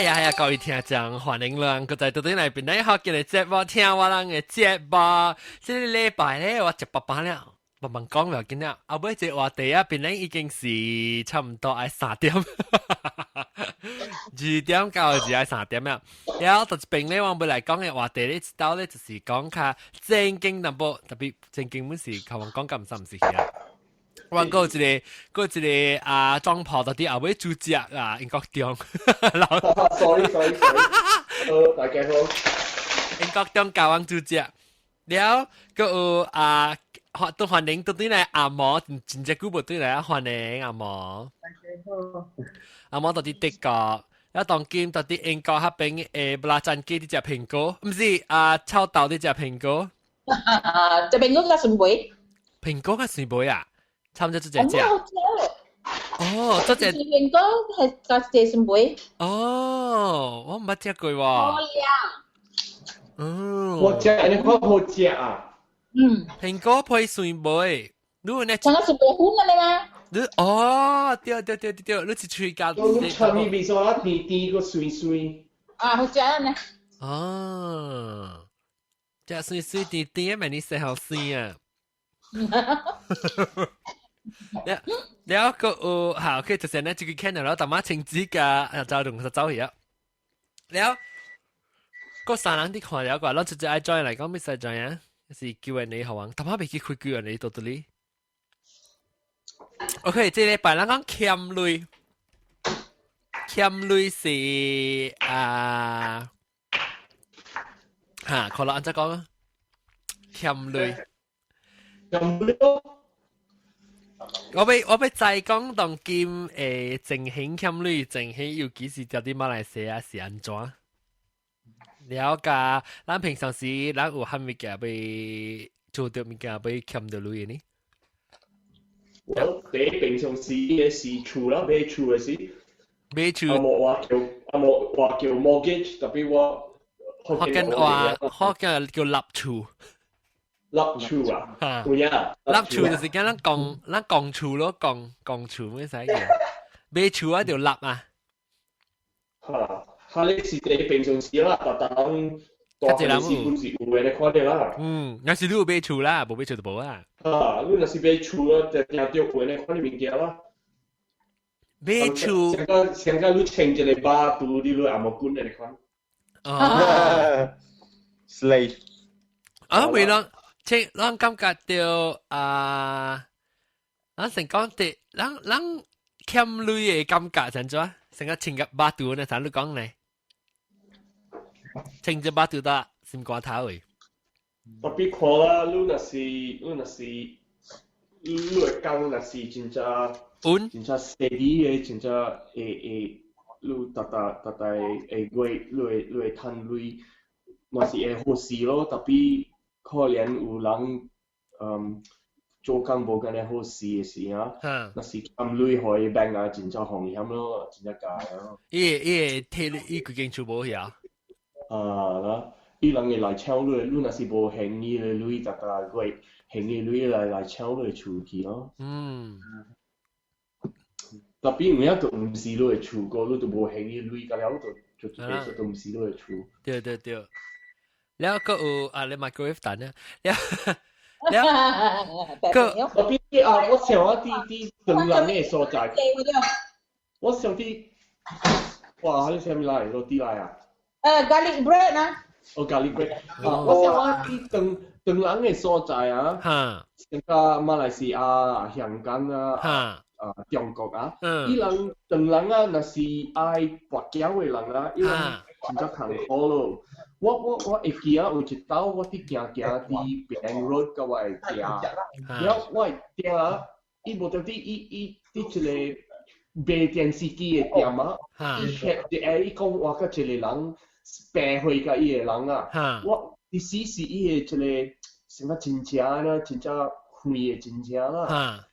係啊係啊，各位聽眾，歡迎咱閣再倒轉來邊來學嘅節目，聽我人的節目。這個禮拜咧，我食飽飽了，慢慢講無要緊了。後尾這個話題啊，變咧已經是差唔多愛3點，2點到是愛三點了。然後到這邊咧，我欲來講的話題咧，一道咧就是講較正經淡薄，特別正經本是較講講咁唔是去啊。我閣有一個，閣有一個啊，莊婆到底後尾主角啊，英國中， sorry sorry sorry，好，大家好。英國中教阮主角，了閣有啊，都歡迎倒轉來阿毛，真濟久無轉來啊，歡迎阿毛。大家好。阿毛到佇德國，了當今到佇英國彼邊的布拉詹記佇食蘋果，毋是啊，臭豆佇食蘋果。食蘋果佮酸梅。蘋果佮酸梅啊？差唔多這隻。哦，這隻蘋果係加隻酸梅。哦，我毋捌食過喎。好呀。嗯。我食，你看好食啊。蘋果配酸梅，你有呢？像個酸梅粉按呢嗎？你哦，對對對對對，你一喙咬。你炒米麵線啊，甜甜閣酸酸。啊，好食呢。哦，食酸酸甜甜的，萬你生好酸啊！了了閣有好，OK，就是呢，這個看到了，大媽親子㗎，就同就走去啊。了，閣三人佇看了個，咱直接愛 join 來講，欲使 join 啊？是 Q&A 好啊，大媽袂記開 Q&A 到這裡。OK，這禮拜咱講欠鐳，欠鐳是啊，哈，可能按怎講啊？欠鐳，欠鐳。我欲再講當今情形欠鐳，情形尤其是佇馬來西亞是按怎？了解，咱平常時咱有啥物件欲做著物件欲欠著鐳的呢？我第平常時的是厝啦，買厝的時，買厝。啊無話叫啊無話叫 mortgage，特別我福建話福建叫立厝。立厝啊，有影。立厝就是講咱講厝咯，講講厝咩使嘅？買厝啊就立啊。哈，哈你是第平常時啦，逐逐人大漢時本是有的，你看著啦。嗯，若是你有買厝啦，無買厝就無啊。啊，你若是買厝啊，就定著有的款的物件啦。買厝。上個上個你穿一個巴肚，你來紅毛棍的款。哦。 Slave。啊，為啷？即咱感覺著啊，咱先講的，咱欠鐳的感覺是按怎？成個穿個巴肚呢？啥你講呢？穿隻巴肚得心肝頭的。特別看啦，你若是你的工若是真正穩，真正 steady 的，真正會會，你逐逐逐逐會月，你會趁鐳，嘛是會好勢咯。特別可能有人做工無按呢好勢的時啊，若是欠鐳予伊 bank 啊，真正風險咯，真正大咯。伊會提伊規間厝無去啊？啊啦，伊人會來搶你，你若是無還伊的鐳，逐逐月還伊鐳來搶你厝去咯。特別有影就毋是你的厝個，你就無還伊鐳，甲了就就就就毋是你的厝。對對對。了閣有啊，你 microwave 等啊，了了閣特別啊，我想我佇唐人的所在，我想佇，哇，你啥物來？落地來啊？garlic bread 啊。哦，garlic bread。啊，我想我佇唐唐人的所在啊，像個馬來西亞、香港啊，啊中國啊，伊人唐人啊，若是愛跋筊的人啊，伊人真正艱苦咯。我會記啊，有一擺我佇行行佇 Penang Road 佮我的囝，了我的囝啊，伊無著佇伊伊佇一個賣電視機的店啊，伊翕一個伊講話佮一個人病歲佮伊的人啊，我其實是伊的一個什麼親戚呢，真正遠的親戚啦。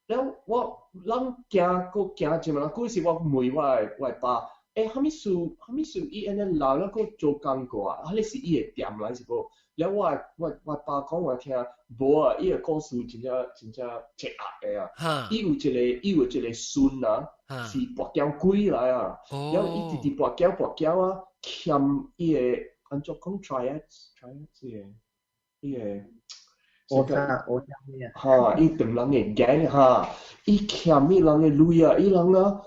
了我咱行閣行一問，嗰時我問我的爸，欸，啥物事啥物事伊按呢老了閣做工過啊？彼個是伊的店來是無？了我爸講我聽，無啊，伊個故事真正真正赤壓的啊！伊有一個孫啊，是跋筊鬼來啊，了伊直直跋筊跋筊啊，欠伊個按怎講 triad 伊個我知我知咩啊？哈，伊唐人的 gang 哈，伊欠伊人的鐳啊，伊人啊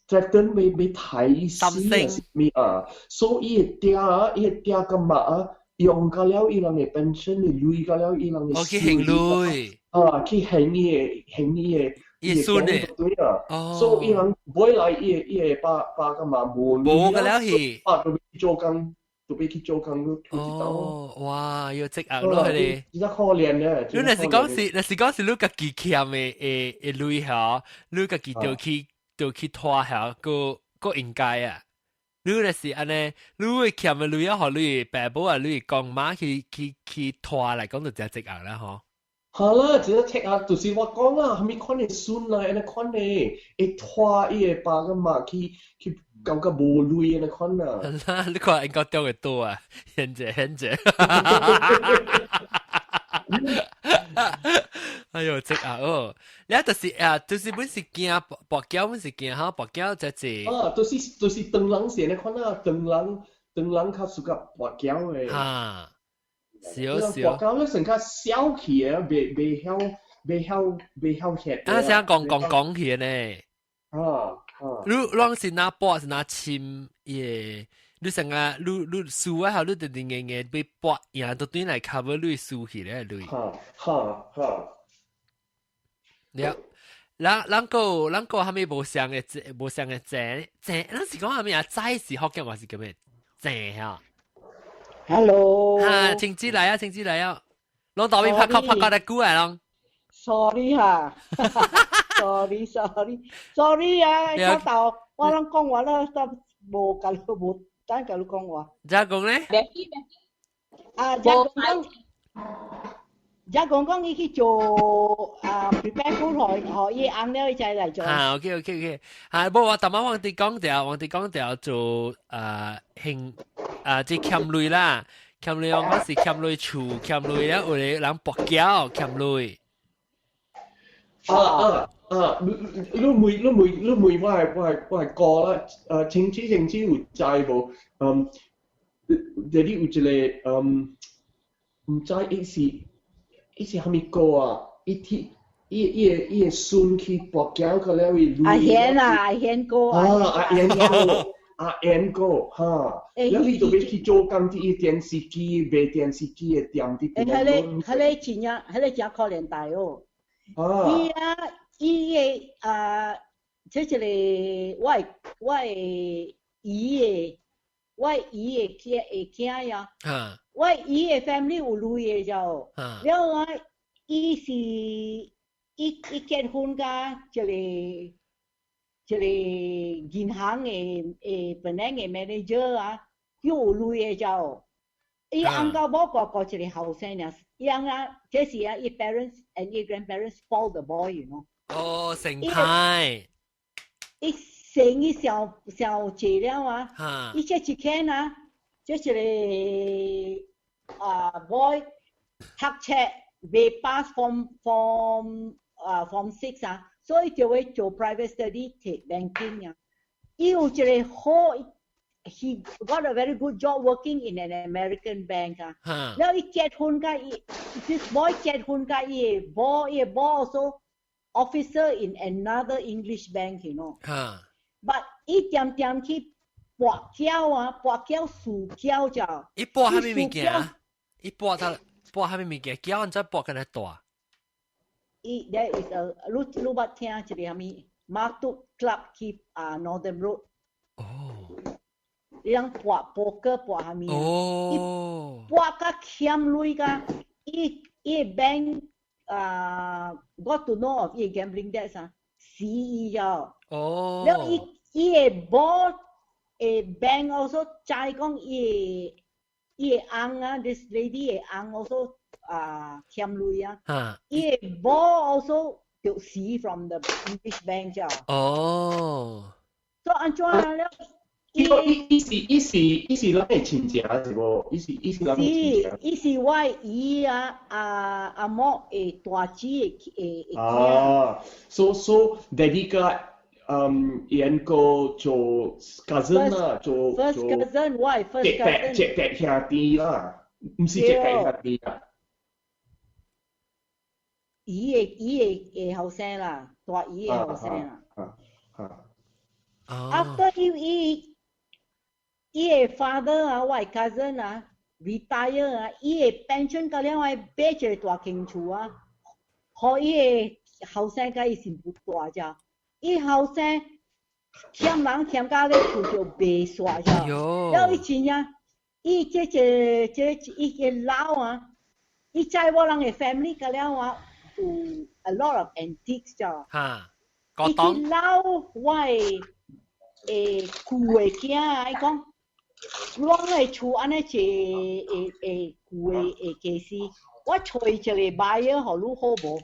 ，threaten 欲刣伊死啊，是物啊？所以伊的爹啊，伊的爹佮媽啊，用甲了伊人的 pension 的鐳，甲了伊人的哦去還鐳啊，去還伊的還伊的伊孫的對啊，所以伊人尾來伊的爸佮媽無無個了去，爸都欲做工，都欲去做工去一道。哦，哇，要積壓咯佢哋。真可憐咧。你若是講是你家己欠的鐳嚇，你家己就去拖下，閣應該啊。你若是按呢，你會欠的鐳啊，予你爸母啊，你公媽去拖來講就真積壓啦嗬。好啦，真正積壓，就是我講啦，啥物款的孫啊，按呢款的，會拖伊的爸佮媽去感覺無鐳按呢款啊。你看應該釣會多啊，現在現在。哎呦，積壓哦！你就是啊，就是本是驚跋筊，本是驚哈跋筊就是。啊，就是唐人是按呢款啊，唐人較 suka 跋筊的。哈，是哦是哦。跋筊咧算較小氣的，袂曉吃。啊，想講講講起呢。啊啊！你攏是拿跋是拿簽耶？你成個你輸啊，你就定硬硬欲跋贏都對來 cover 你輸去咧，你。哈哈哈！了，咱個啥物無相的鄭鄭，咱是講啥物啊？仔是福建話是叫咩？鄭哈。 Hello。哈，晴子來啊，晴子來啊，攏大邊拍殼拍夠得久啊，攏。 Sorry 哈，sorry sorry sorry 啊！我頭我攏講話啦，都無共你無等共你講話。咋講咧？啊，遮講講，遮講講伊去做啊，prepare food 予伊翁了，伊才來做。啊，OK OK OK，啊，無我頭先往佇講條做啊興啊，這欠鐳啦，欠鐳我講是欠鐳厝，欠鐳了有個人跋筊欠鐳。啊啊啊！你問我的哥啦，晴子有知無？嗯，這裡有一個毋知伊是啥物歌啊？伊去伊的孫去跋筊個了伊阿賢啊，阿賢哥啊，阿賢哥，阿賢哥，哈！了伊就欲去做工佇伊電視機賣電視機的店佇欸，彼個真正，彼個真可憐大哦。伊啊，伊的啊，這一個我的姨的囝呀，我姨的 family 有鐳的就，了啊，伊是伊伊結婚佮一個銀行的本來的 manager 啊，又有鐳的就，伊翁佮某顧顧一個後生爾，伊翁啊，這是啊，伊 parents and 伊 grandparents spoil the boy，you know。哦，成派。伊生意上上濟了啊！伊這一間啊，這一個啊 boy 讀冊未 pass form 啊 form six 啊，所以就會做 private study 讀 banking 啊。伊有一個好，he got a very good job working in an American bank 啊。了伊結婚佮伊，this boy 結婚佮伊的某，伊的某 also officer in another English bank。But 伊恬恬去跋筊啊，跋筊輸筊就。伊跋啥物物件？伊跋他跋啥物物件？筊按怎跋敢若大？伊 there is a 你捌聽一個啥物 Matuk Club 去啊 Northern Road。哦。伊人跋撲克跋啥物？哦。伊跋甲欠鐳甲，伊 bank 啊 got to know of 伊 gambling debts 啊，死伊咗。哦。了伊伊的某的 bank also 知講伊的翁啊，this lady 的翁 also 啊欠鐳啊，伊的某 also 就死 from the English bank 咗。哦。所以按怎了？伊是咱的親情是無？伊是咱的親情。伊是我姨啊阿阿某的大姊的的。啊，so daddy 個伊個做 cousin 啦，做 first cousin，我係 first cousin。姐伯兄弟啦，毋是姐伯兄弟啦。伊的後生啦，大姨的後生啦。After 伊的 father 啊，我的 cousin 啊，retire 啊，伊的 pension 到了愛買一个大間厝啊，予伊的後生佮伊新婦蹛遮，伊後生欠人欠甲咧厝就賣煞遮，了伊真正，伊這個這伊個老啊，伊知我人的 family 到了啊，有 a lot of antiques 遮，伊去老我的舊的囝啊，伊講。阮的厝按呢一個會舊的會家私，我揣一個 buyer 予你好無？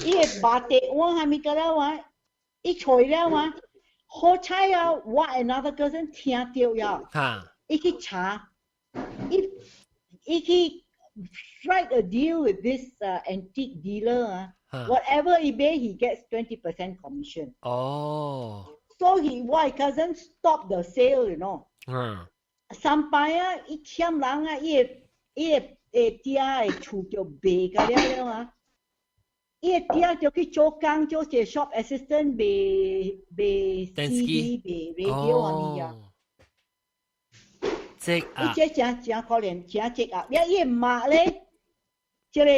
伊會捌電話啥物個了啊？伊揣了啊？好彩啊！我 another cousin 聽著了，伊去查，伊去 strike a deal with this antique dealer 啊，whatever 伊買，he gets 20% commission。哦。 So he 我 cousin stop the sale。三擺啊，伊欠人啊，伊的爹的厝就賣甲了了啊。伊的爹就去做工，做一個 shop assistant，賣賣 CD、賣 radio 啊物啊。這啊！伊這誠誠可憐，誠積壓。了伊的媽咧，這个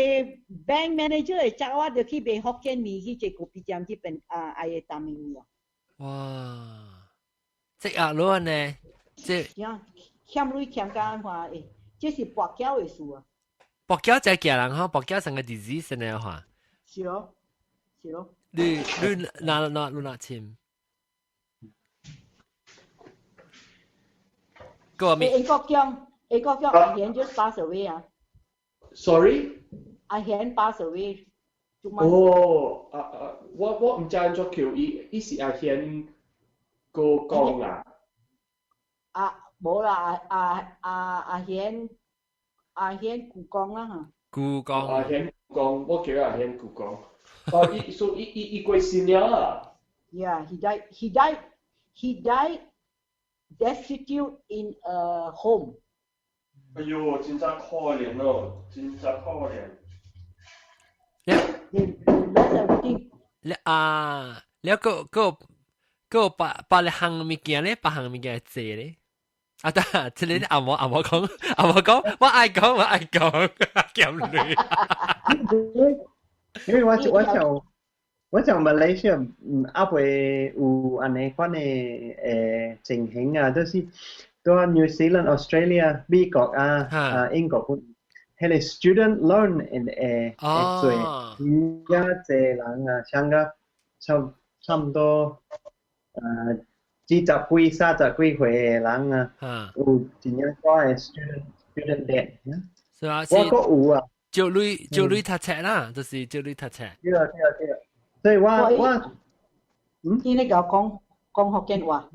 bank manager 的查某就去賣福建麵，去這咖啡店這邊啊，愛的擔麵啊。哇！積壓囉呢？這欠鐳欠甲按怎會？這是跋筊的事啊！跋筊才驚人吼，跋筊成個 disease 呢話。是咯，是咯。你哪簽？個咩？英國姜，英國姜阿賢 just pass away 啊。 Sorry？阿賢 pass away。哦，啊啊，我毋知按怎叫伊，伊是阿賢哥講啊。啊，無啦，阿阿阿賢阿賢故講啦嚇。故講。阿賢講，我叫阿賢故講。啊，伊說伊過身了啊。 Yeah, he died. He died. He died destitute in a home. 哎喲，真正可憐哦，真正可憐。你 lost everything. 你啊，你個個個別別項物件咧，別項物件濟咧。啊得，這裡阿毛阿毛講，阿毛講，我愛講，我愛講，兼女。因為我想馬來西亞猶未有按呢款的情形啊，就是佇 New Zealand、Australia、美國啊、啊英國本，彼个 student loan 會會做，真正濟人啊，像個差毋多20幾、30幾歲的人啊，有真正大的 student debt。是啊，我閣有啊。借鐳借鐳讀冊啦，就是借鐳讀冊。對啊對啊對啊，所以我你咧共我講講福建話。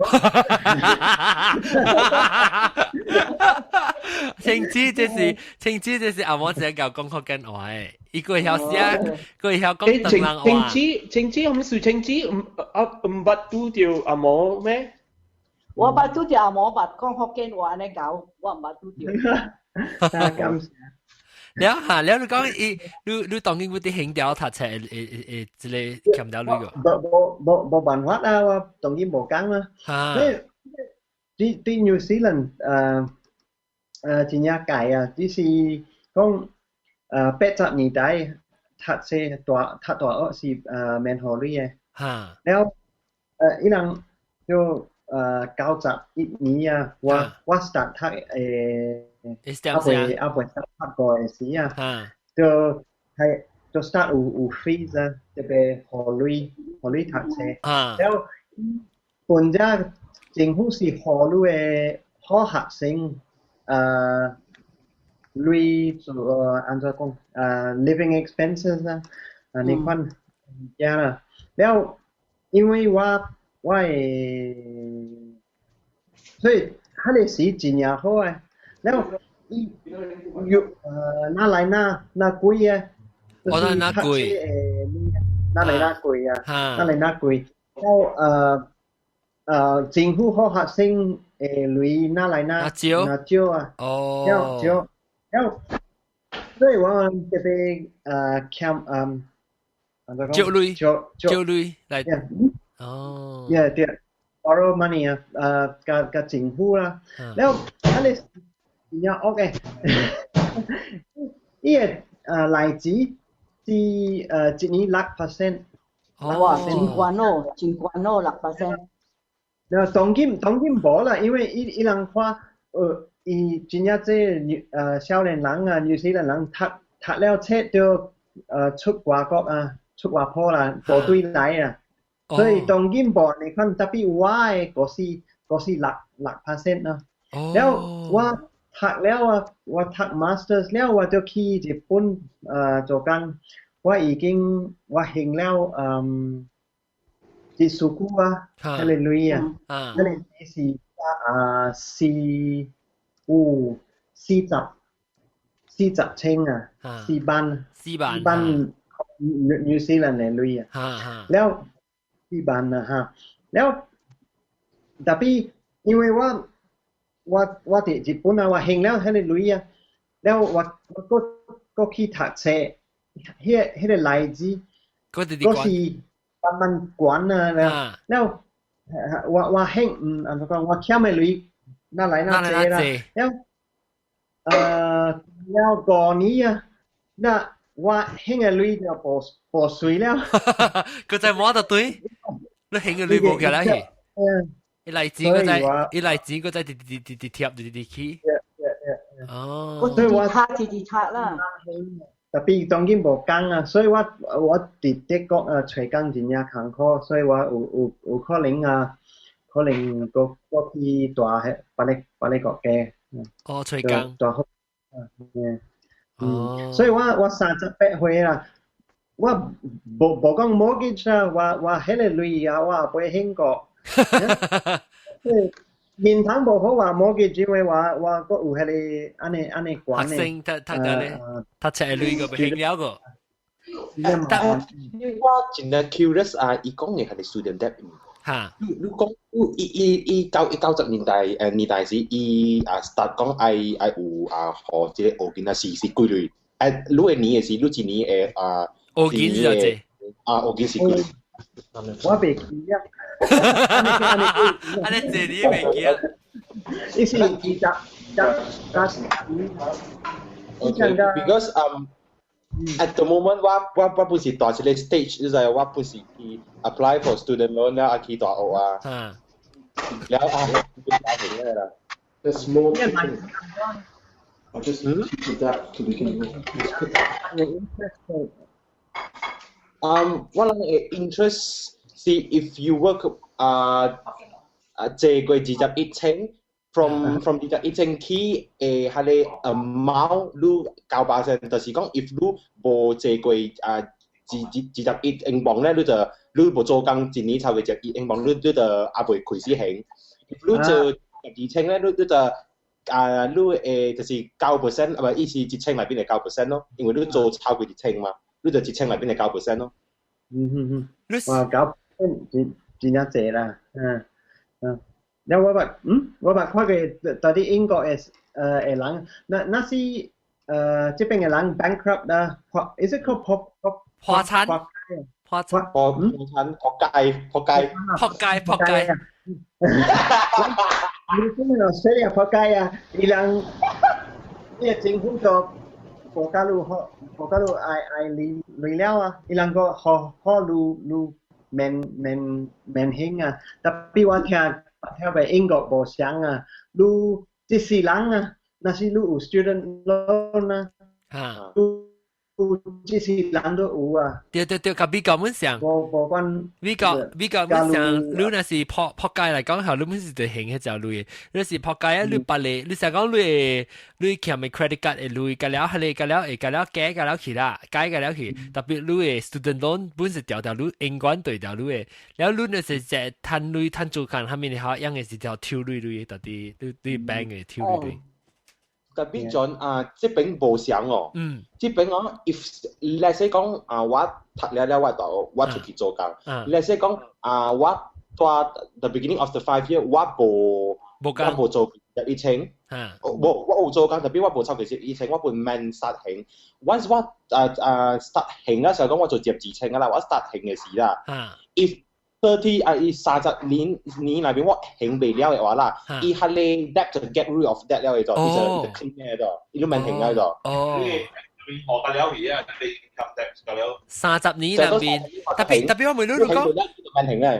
清子這是阿毛只教講福建話的，伊閣會曉寫，閣會曉講唐人話。清子清子，毋是清子，毋啊毋捌拄著阿毛咩？我捌拄著阿毛捌講福建話按呢𠢕，我毋捌拄著。感謝。了哈，了你講伊，你當今有佇興調讀冊，會這个欠掉鐳個？無無無無辦法啊！我當然無講啦。所以佇 New Zealand 真正解啊，只是講80年代讀冊大讀大學是免予鐳的。了伊人就91年啊，我 start 讀猶未 start 讀過的時啊，就係就 start 有 fees 啊，特別予鐳予鐳讀冊。了本只政府是予你的好學生鐳做按怎講living expenses 啊，按呢款物件啦。了因為我的所以彼个時真正好誒。然後伊有拿來拿拿貴啊，哦，拿貴，拿來拿貴啊，拿來拿貴。然後政府予學生鐳拿來拿借拿借啊，哦，借，然後所以我特別欠借鐳，借借鐳來，哦， yeah 對，borrow money 啊，佮佮政府啦，然後啊你真正惡嘅，伊個例子是一年6%，哇，真懸哦，真懸哦，6%。然後當今當今無啦，因為伊伊人看，伊真正這少年人啊，紐西蘭人讀讀了冊就出外國啊，出外坡啦，無對來啊，所以當今無你看，tapi 我的嗰時嗰時6.6% 咯。然後我讀了啊，我讀 masters 了，我就去日本做工，我已經我還了儲蓄啊，彼個鐳啊，彼個是啊四五40,000啊，4萬， 4萬，萬紐西蘭的鐳啊，了4萬啊哈，了 tapi 因為我佇日本啊，我還了彼個鐳啊，了我我閣閣去讀冊，彼個例子，閣是慢慢懸啊，了了我還按怎講，我欠的鐳哪來哪濟啦，了了5年啊，那我還的鐳就無無隨了，閣再摸得對，你還的鐳無起來去。伊來錢閣再，伊來錢閣再直直直直貼直直去。哦，我自己讀自己讀啦。 tapi 當今無工啊，所以我我佇德國啊揣工真正艱苦，所以我有有有可能啊，可能閣閣去蹛彼別个別个國家。哦，揣工。蹛好。嗯。哦。所以我我38歲啦，我無無講 mortgage 啊，我我彼个鐳啊，我也袂還過。面頭無好話 mortgage，因為我我閣有彼个按呢按呢懸學生讀讀緊咧，讀冊的鐳閣袂還了個。但我真正 curious 啊，伊講的係 student debt。嚇！你你講，伊伊伊九90年代年代時，伊啊 start 講愛愛有啊，予這個學囡仔是是幾鐳？你的年的是你一年的啊？學囡是這？啊，學囡是幾鐳？我袂記啊。按呢濟你袂記啊？伊是20十十十。 Okay, because at the moment 我我我不是到這個 stage，就是我不是去 apply for student loan 了，啊去大學啊。了啊，啦。 There's more chicken. I'll just keep that to begin with. 我諗嘅 interest 是 if you work 啊啊借過21,000 from 21,000起誒，彼個 amount 你9%，就是講 if 你無借過啊21英鎊咧，你就你無做工一年超過21英鎊，你你就猶未開始還。if 你做12,000咧，你你就啊你會就是9%，啊唔意思一千內邊係9% 咯，因為你做超過一千嘛，你就一千內邊係九 percent 咯。嗯嗯嗯，哇，9% 真真正濟啦，嗯嗯。了我捌我捌看過佇啲英國的的人，若若是這邊的人 bankrupt 啦，破，is it called 破破破產？破產？破破產？撲街？撲街？撲街？撲街！你真係說啊撲街啊！伊人，伊個政府就國家路好，國家路愛愛鐳鐳了啊！伊人個予予你你免免免還啊！tapi 我聽聽過英國無相啊，你這世人啊，若是你有 student loan 啊，你這是人都有啊。對對對，佮美國滿像。無無關。美國美國滿像，你若是撲撲街來講，吼，你滿是對還彼隻鐳，你是撲街啊！你別個，你想講你欠的 credit card 的鐳，佮了彼个，佮了會佮了加佮了去啦，加佮了去。特別你的 student loan 本是條條你永遠對條你的，了你若是只趁鐳趁做工，下面的吼，樣的是條抽鐳鐳，特別你你 bank 的抽鐳鐳。特別準啊，這邊無相哦。這邊哦，if let's say 講啊，我讀了了我大學，我出去做工。let's say 講啊，我蹛 the beginning of the 5 year，我無我無做1000。無我有做工，特別我無超過1000，我本免 start 還。Once 我啊啊 start 還啊時候講我做接2000啊啦，我 start 還的時啦。If 30 啊，伊30年年內邊我還袂了的話啦，伊彼個 debt 就 get rid of debt 了的咗，伊就伊就 clean 的咗，伊都免還了咗。哦。學得了去啊，你 income tax 個了。30年內面，特別特別我問你，你講，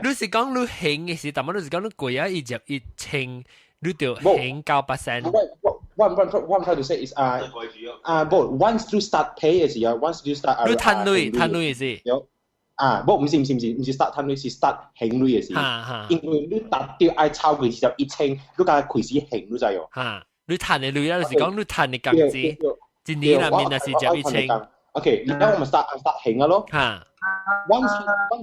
你是講你還的時，但係你是講你過啊，伊入1000，你就還9%。 What I'm trying to say is 啊啊，不，once you start pay 的時候，once you start 你趁鐳趁鐳的時。啊，無，毋是毋是毋是，毋是 start 趁鐳，是 start 還鐳的時。因為你達到愛超過21,000，你才開始還，你知無？哈，你趁的鐳啊，就是講你趁的工資，一年內面若是入1000。 OK，而家我們 start start 還啊咯。Once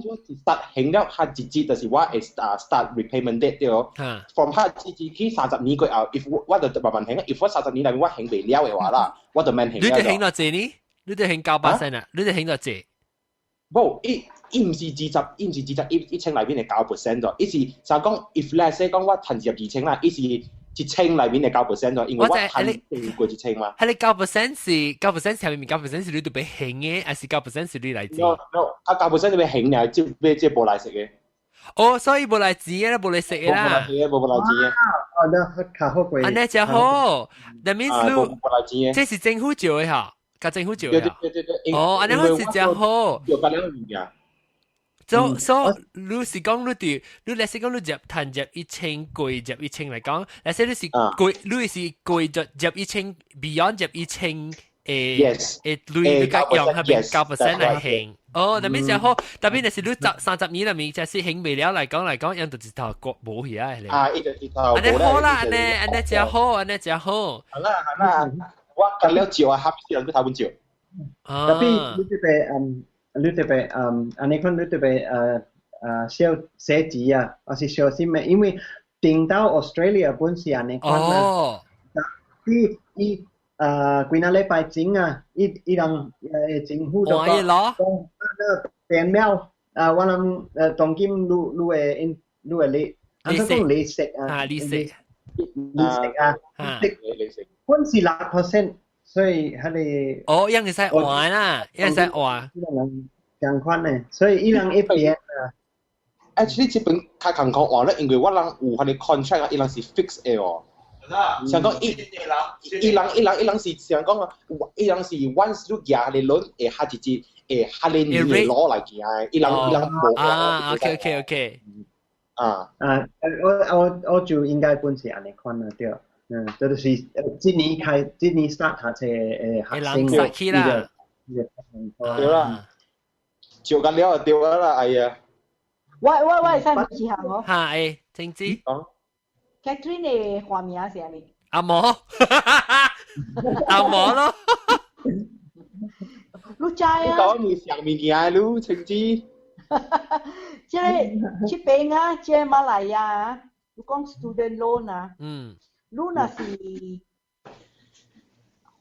我 start 還了，較直接就是我會 start repayment date 對哦。From 較直接去三十年過後，if 我就慢慢還，if 我三十年內面我還袂了的話啦，我就免還。你就還偌濟呢？你就還9%啊？你就還偌濟？無，伊伊毋是二十，伊毋是21,000內面的9% 咗，伊是就講，if let's say 講我趁22,000啦，伊是1000內面的九 percent 咗，因為我趁過1000嘛。係你九 percent 是九 percent 下面九 percent 是你都欲還的，還是九 percent 是你來錢？No no，啊九 percent 你欲還爾，這欲這無來息的。哦，所以無來錢的啦，無來息的啦。無來錢的，無來錢的。哦，那較好過。按呢真好，That means 無來錢的。這是政府做的哈，佮政府做的。對對對對。哦，按呢好是真好。有個兩物件。所所你是講你佇你來是講你入趁入一千過入一千來講，來說你是過你是過入入一千 beyond 入一千誒誒鐳你共用彼邊九 percent 來還。哦，那邊真好，特別若是你十30年內面，假使還袂了來講來講，用就一頭過無去啊。啊，伊就一頭。按呢好啦，按呢按呢真好，按呢真好。好啦好啦，我共了借啊，合人去頭本借。特別你這邊嗯。你特別嗯，按呢款你特別小寫字啊，還是小心的，因為頂到 Australia 本是按呢款啊。伊伊幾若禮拜前啊，伊伊人政府就講講變了啊，我諗當今你你會你會利，按怎講利息啊？啊，利息，利息啊，利息，本是6%，所以彼個哦，樣會使換啦，樣會使換。共款的，所以伊人一邊啊。 Actually 這邊較艱苦換咧，因為我人有彼個 contract 啊，伊人是 fix 的哦。像講伊伊人伊人伊人是像講啊，伊人是 once 你舉彼個 loan 會較直接會彼個年的攞來行的，伊人伊人無啊，OK OK OK。啊啊，我我我就應該本是按呢款啦，對。嗯，這就是這年開，這年 start 讀冊的學生嘅去啦，對啦，照緊了就對啦，哎呀。喂喂喂，使問一項哦。嚇，誒，請知。 Catherine 的花名是啥物？阿毛，阿毛咯。你知啊？你講你上物件你請知。這個這邊啊，這馬來亞啊，你講 student loan 啊，你若是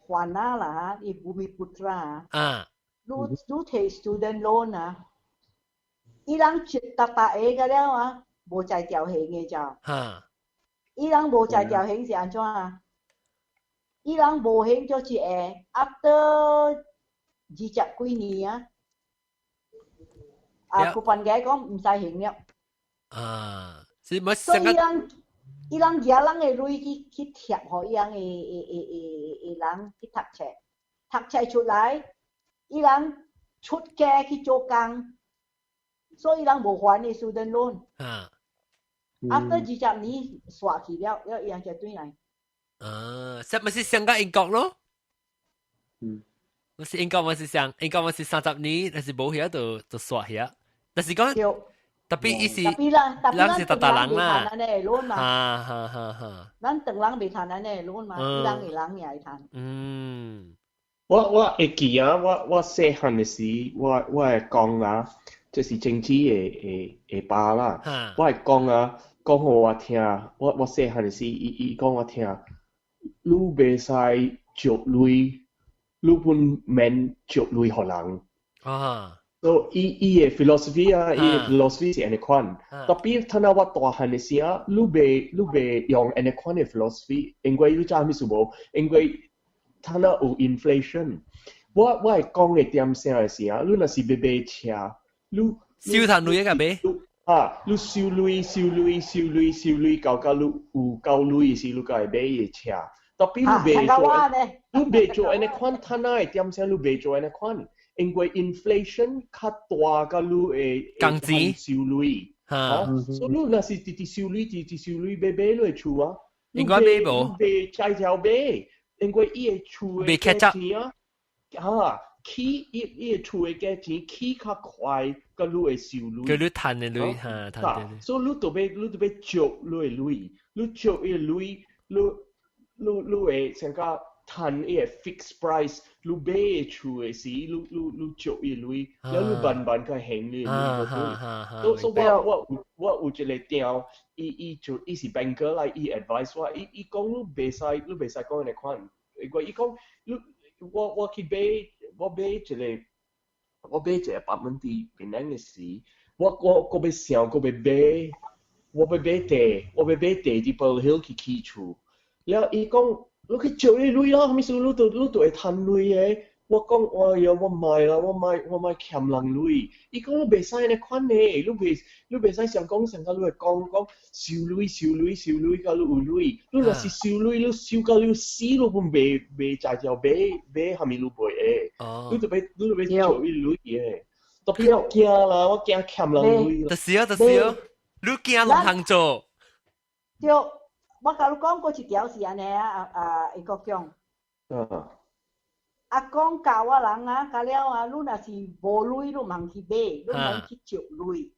還啊啦，伊 Bumiputera 啊，你你提 student loan 啊，伊人一沓沓個個了啊，無才調還的就。伊人無才調還是按怎啊？伊人無還就是會 after 20幾年啊，啊，佢份嘅講毋使還了。啊，是乜？所以伊人伊人舉人的鐳去去貼予伊人的的的的人去讀冊，讀冊出來，伊人出家去做工，所以伊人無還的 student loan。After 20年煞去了，了伊人才轉來。啊，是咪是香港英國咯？嗯。我是應該我是想，應該我是30年，但是無遐就就煞遐。但是講特別伊是，特別啦，特別咱是逐逐人啦，咱的 loan 嘛，哈哈哈哈。咱唐人袂趁咱的 loan 嘛，伊人會人也會趁。我會記啊，我細漢的時，我會講啊，就是政治的的的爸啦，我會講啊，講予我聽，我細漢的時，伊講我聽，你袂使借鐳，你本免借鐳予人。所以伊伊的 philosophy 啊，伊的 philosophy 是按呢款。特別等到我大漢的時啊，你袂用按呢款的 philosophy，因為你知啥物事無？因為等到有 inflation，我會講的點聲的時啊，你若是欲買車，你收趁鐳個買？啊，你收鐳收鐳收鐳收鐳，到你有夠鐳的時，你才會買伊的車。特別你袂做，你袂做按呢款，趁仔的點聲你袂做按呢款。因為 inflation 較大，佮你會工錢收鐳，啊，所以你若是直直收鐳，直直收鐳，買買你的厝啊，應該買無？袂才條買，因為伊的厝的價錢啊，啊，起伊伊的厝的價錢起較快，佮你會收鐳。佮你趁的鐳，哈，趁的鐳。所以你著欲借你的鐳，你借伊的鐳，你會成個趁伊個 fixed price，你買的厝的時，你借伊鐳，了你慢慢去還你鐳就對。所以我有一個條，伊就伊是 banker 來，伊 advice 我，伊講你袂使講按呢款，因為伊講你我去買我買一個 apartment 佇檳城的時，我閣欲想，閣欲買，我欲買地佇 Pearl Hill 去起厝，了伊講，你去借你鐳咯，啥物事你都會趁鐳的。我講，哎呀，我莫啦，我莫欠人鐳。伊講你袂使按呢款的，你袂使想講想甲你會講講收鐳收鐳收鐳，甲你有鐳。你若是收鐳，你收到你死，你本袂才條買買啥物你袂會。你著欲借伊鐳的。特別我驚啦，我驚欠人鐳。就是啊，就是啊，你驚攏通做。對，我共你講過一條是按呢啊啊，伊國講。阿公教我人啊，教了啊，你若是無鐳，你毋通去買，你毋通去借鐳。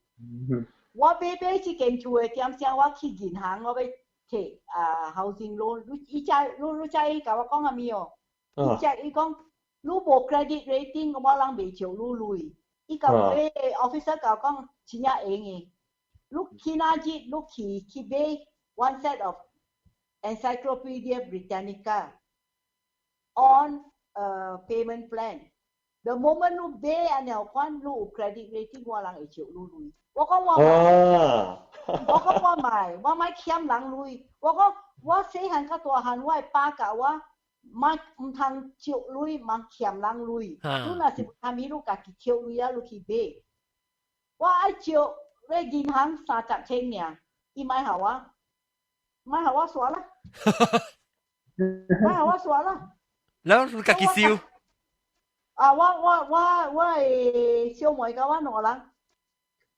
我買這間厝的點聲，我去銀行，我欲提啊 housing loan，你伊才你知伊共我講啥物哦？伊才伊講你無 credit rating，我人袂借你鐳。伊共迄個 officer 共我講真正閒的，你去哪日你去買 one set of Encyclopedia Britannica on payment plan。The moment 你買按呢款，你有 credit rating，我人會借你鐳。我講我莫，我講我莫，我莫欠人鐳。我講我細漢較大漢，我的爸教我，莫毋通借鐳，莫欠人鐳。你若是有啥物，你家己撿鐳啊，你去買。我愛借咧銀行30千爾，伊莫予我，莫予我煞啦，莫予我煞啦。然後你家己收。啊！我的小妹佮我兩個人，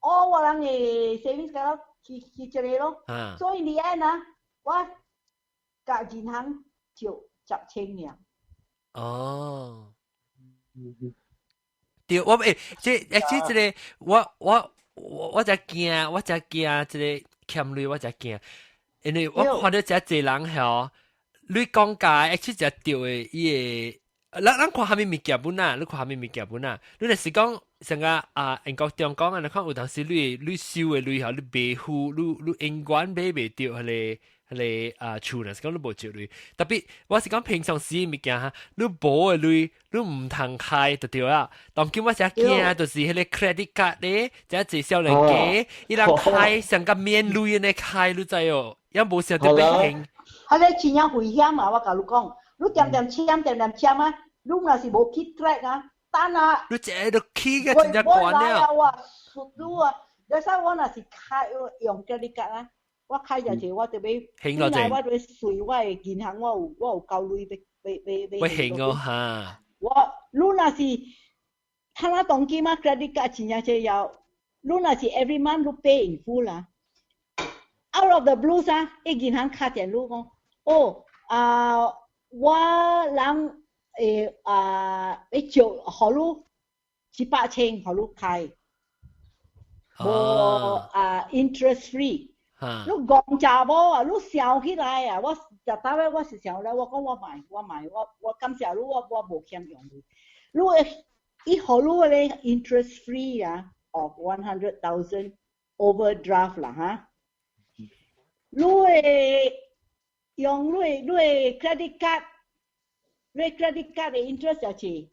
哦，我人的 savings 佮我去這個咯。所以你按啊，我共銀行借10千爾。哦。對，我這個我才驚這個欠鐳，我才驚，因為我看到遮濟人吼，你講價，actually 才對的，伊個。咱看啥物物件本啊？你看啥物物件本啊？你若是講像個啊，英國中講啊，你看有當時你收的鐳吼，你袂付，你永遠買袂著彼個啊厝，若是講你無借鐳。特別我是講平常時物件哈，你無的鐳，你毋通開就對啦。當今我誠驚，就是彼個 credit card 咧，遮濟少年家，伊人開像個免鐳按呢開，你知哦？也無想著欲還。彼個真正危險啊！我共你講。你恬恬簽恬恬簽啊！你若是無 keep track 啊，等啊！你這都起個真正懸了。我熟你啊！你使我若是開用 credit card 啊，我開一次我就欲，還落我就欲隨我的銀行，我有夠鐳欲欲還哦哈！我你若是，睇下當今啊，credit card 真正重要。你若是 every month 你 pay in full 啦，out of the blue 啊，伊銀行敲電話講，哦啊。我人啊，你借予你700千，予你開，無啊 interest free。你戇查某啊，你想起來啊，我就當尾我是想咧，我講我買，我買，我感謝你，我無欠用你。你會伊予你咧 interest free 啊，of 100,000 overdraft 啦哈。你會用你 credit card，你 credit card 的 interest 就是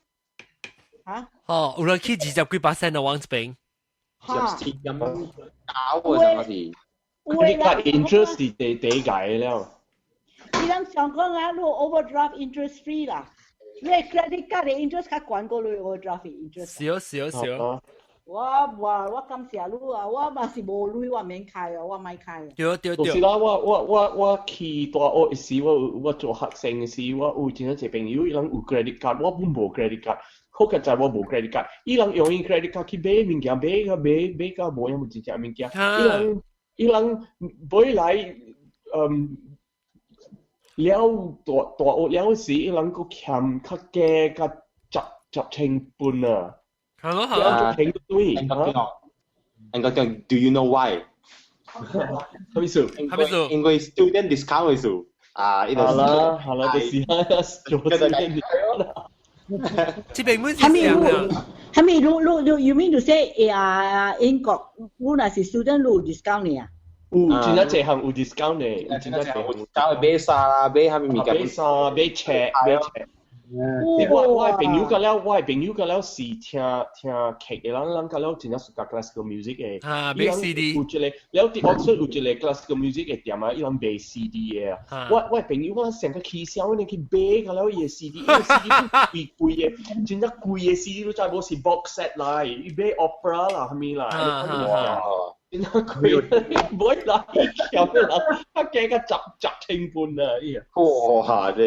嚇？哦，有人去20幾% 的往這邊。嚇。咁搞啊！什麼事？credit card interest 是第第解了。伊人想講啊，你 overdraft interest free 啦，你 credit card 的 interest 較懸過你 overdraft interest。是哦，是哦，是哦。我感謝你啊！我嘛是無鐳，我免開哦，我莫開。對對對。就是啦，我去大學時，我做學生時，我有真濟朋友，伊人有 credit card，我本無 credit card。好佳哉我無 credit card，伊人用伊 credit card 去買物件，買個買買到無影真正物件。伊人買來，了大學了時，伊人閣欠較加較10,000半啊！係咯係咯，停對。應該講，Do you know why？什麼意思？什麼意思？因為 student discount 意思啊，呢度係啦係啦，就是啦，做 student discount 啦。這邊本是係咪？係咪？你 you mean to say 啊？英國，你若是 student 你有 discount 呢啊？有真正濟項有 discount 呢，有真正濟項 discount 買衫啦，買啥物物件？買衫、買冊、買冊。我的朋友甲了，我的朋友甲了是聽聽劇的人，人甲了真正喜歡 classical music 的。啊，買 CD。有一個，了佇 Oxford 有一個 classical music 的店啊，伊人賣 CD 的啊。我的朋友我成個起痟，呢去買甲了伊的 CD，伊個 CD 貴貴的，真正貴的 CD 你知無是 box set 來，伊買 opera 啦，啥物啦，真正貴，買來欠的人，較加甲10,000半啊！伊啊。哇！這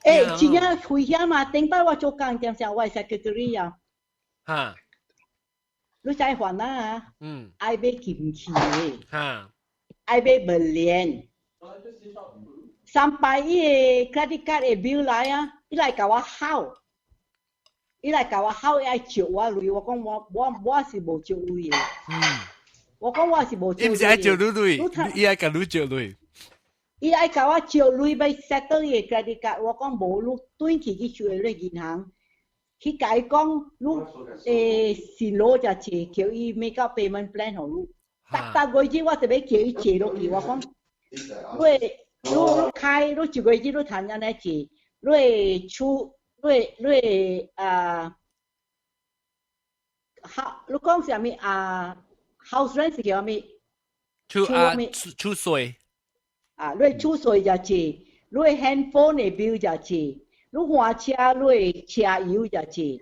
欸，真正危險啊！頂擺我做工點時我 secretary 啊。你知煩惱啊？愛買金器的。愛買麥蓮。三擺伊個 credit card 的 bill 來啊，伊來共我吼，伊來共我吼，伊愛借我鐳，我講我是無借鐳的。我講我是無借。伊毋是愛借你鐳，伊愛共你借鐳。伊愛共我借鐳欲 settle 伊個 credit card，我講無，你轉去去找你銀行，去共伊講，你是攞只借，叫伊 make up payment plan 予你。逐逐月子我特別叫伊借落去，我講，你開，你一月子你趁按呢借，你會儲，你會啊，哈，你講啥物啊？house rent 是叫啥物？儲啊，儲稅。啊，你儲稅就借，你 handphone 的 bill 就借，你換車，你的車油就借。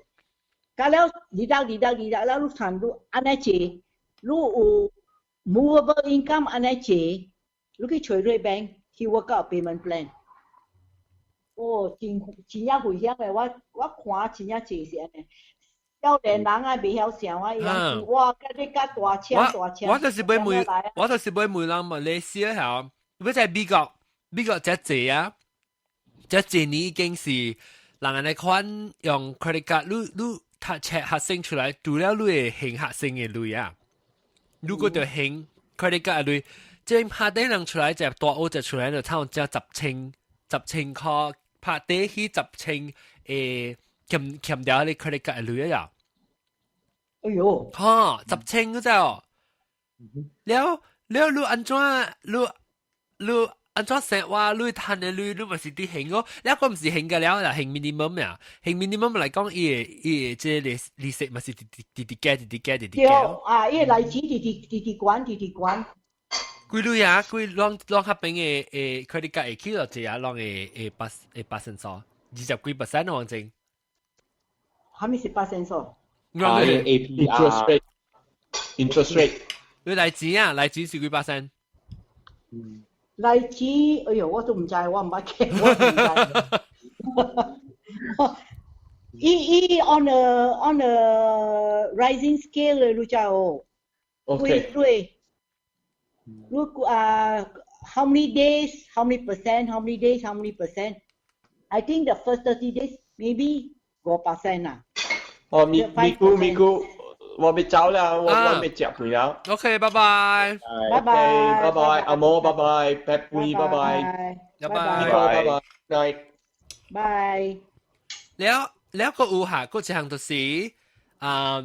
到了二六二六二六了，你趁你按呢借，你有 movable income 按呢借，你去揣你 bank 去 work out payment plan。哦，真真正危險的，我看真正濟是按呢。少年人啊，袂曉想啊，伊人哇，佮你佮大車大車。我就是欲問人馬來西亞曉。欲在美國，美國遮濟啊，遮濟年已經是人按呢款用 credit card，你讀冊學生出來，除了你會還學生的鐳啊，如果著還 credit card 的鐳，這拍底人出來，就大學就出來就差不多10,000 10,000塊，拍底起十千欠掉你 credit card 的鐳啊！哎喲，哈，十千個咋哦？了了，你按怎你按怎生活？你趁的鐳，你嘛是佇還哦？了個毋是還個了啦，還 minimum 呀，還 minimum 來講，伊會這個利息嘛是直直直加，直直加，直直加。對啊，伊個利息直直直直懸，直直懸。幾鐳啊？幾攏攏較邊的 credit card 會起落濟啊？攏會會8%數，20幾% 王正。啥物是 percent 數？啊，APR interest rate，interest rate。你來錢啊？來錢是幾 percent？來錢，哎喲，我都毋知，我毋捌計，我毋知。伊伊 on a rising scale 的，你知哦？ OK。對，如果啊，how many days, how many percent, how many days, how many percent? I think the first 30 days ，maybe 5% 啊。哦，咪咪姑咪姑，我欲走啦，我欲食飯啦。 OK，拜拜。拜拜。拜拜，阿毛拜拜，白妹拜拜，拜拜，拜拜，night。拜。了了個有下，個一項就是啊，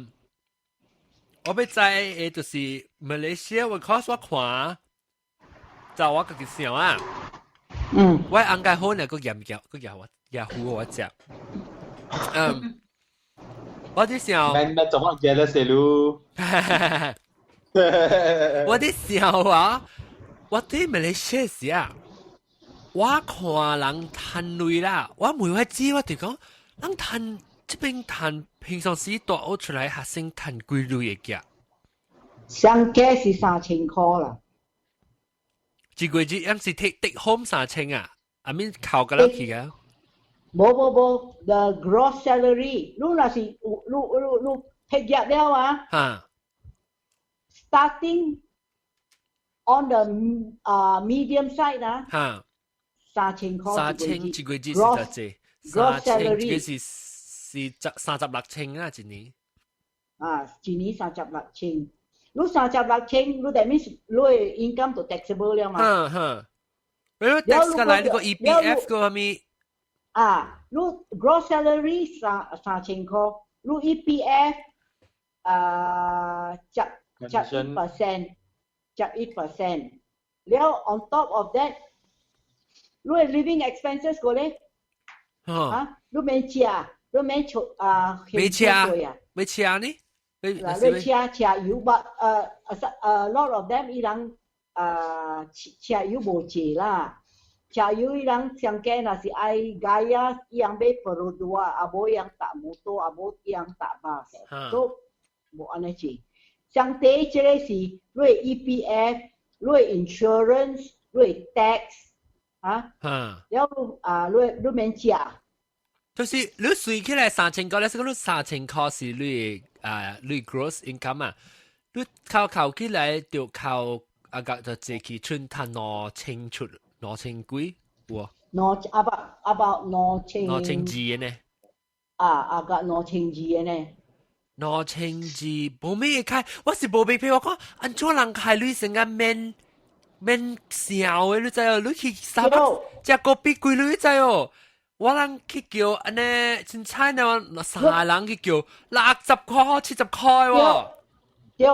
我欲知的就是馬來西亞，我看我看，就我家己想啊。我應該好呢個鹽夾個夾我夾糊我食。我佇想，免免做乜嘢咧，細路。我佇想啊，我佇馬來西亞時啊，我看人趁鐳啦，我問我知，我就講，人趁這邊趁平常時大學出來學生趁幾鐳會寄？上加是3000箍啦。一個月樣是 take home 3000啊？I mean 扣個了去個？無無無，the gross salary，你若是有你你你畢業了啊？Starting on the medium side 啊，3000箍。 3000一個月是多濟？3000一個是是十36千啊，一年。啊，一年36千。你三十六千，你 that means 你的 income 就 taxable 了嘛？哼哼，你 tax 過來你個 EPF 個係咪？啊，你 gross salary 3000箍，你 EPF 啊，十一 percent，11%。了 on top of that，你的 living expenses 個咧？啊，你免食，你免出啊，買車，買車呢？嗱，你車車油，but a lot of them 伊人啊車油無借啦，車油伊人上加若是愛 gaya，伊人買 Perodua，啊無伊人搭摩托，啊無伊人搭 bus，都無按呢借。上底這個是你 EPF、你 insurance、你 tax 啊，了啊你你免食。就是你算起來三千塊，你是講你三千塊是你啊你 gross income 啊，你扣扣起來就扣啊個就借去剩趁2000出2000幾有？兩 about 兩千。 2200的呢？啊啊個2200的呢？2200無咩開，我是無明白，我講按怎人開鐳成個免免想的，你知哦？你去三百食咖啡幾鐳，你知哦？我人去叫按呢，凊彩呢，三個人去叫60塊、70塊喎。對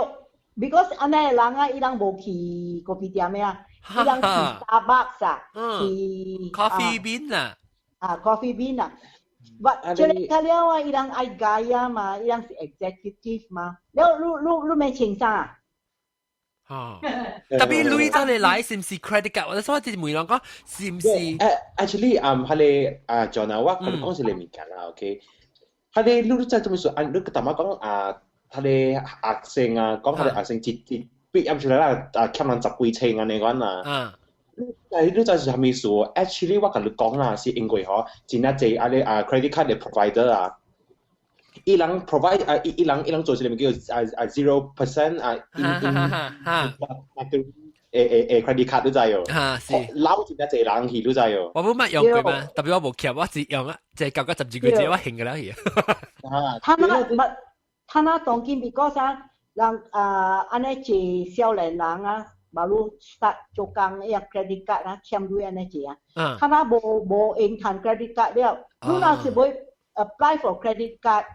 ，because 按呢人啊，伊人無去咖啡店的啊，伊人去 Starbucks 啊，去 Coffee Bean 啊，啊 Coffee Bean 啊。But 這個較了啊，伊人愛 gaya 嘛，伊人是 executive 嘛，了你你你免穿啥？哦，特別鐳走嚟來是毋是 credit card？我所以直問人講是毋是？誒，actually，彼個啊，John 啊，我共你講一個物件啦，OK？彼個你你知做咩事？啊，你淡仔講啊，彼個學生啊，講彼個學生一一畢業出來啦，啊，欠人十幾千按呢款啊。但係你知是啥物事？Actually，我共你講啦，是因為嗬，真正濟啊個啊 credit card 的 provider 啊，伊人 provide 啊，伊伊人伊人做一個物叫啊啊 0% 啊，in in 誒誒誒 credit card 你知哦？哈是。撈真正濟人去，你知哦？我冇乜用過嘛，特別我無欠，我只用啊，就係舊個12個月，我還個了去。他那不，他那當今 because 啊，人啊，按呢濟少年人啊，馬路 start 做工，伊 credit card 啊，欠鐳按呢濟啊，他那無無用趁 credit card 了，你若是欲 apply for credit card，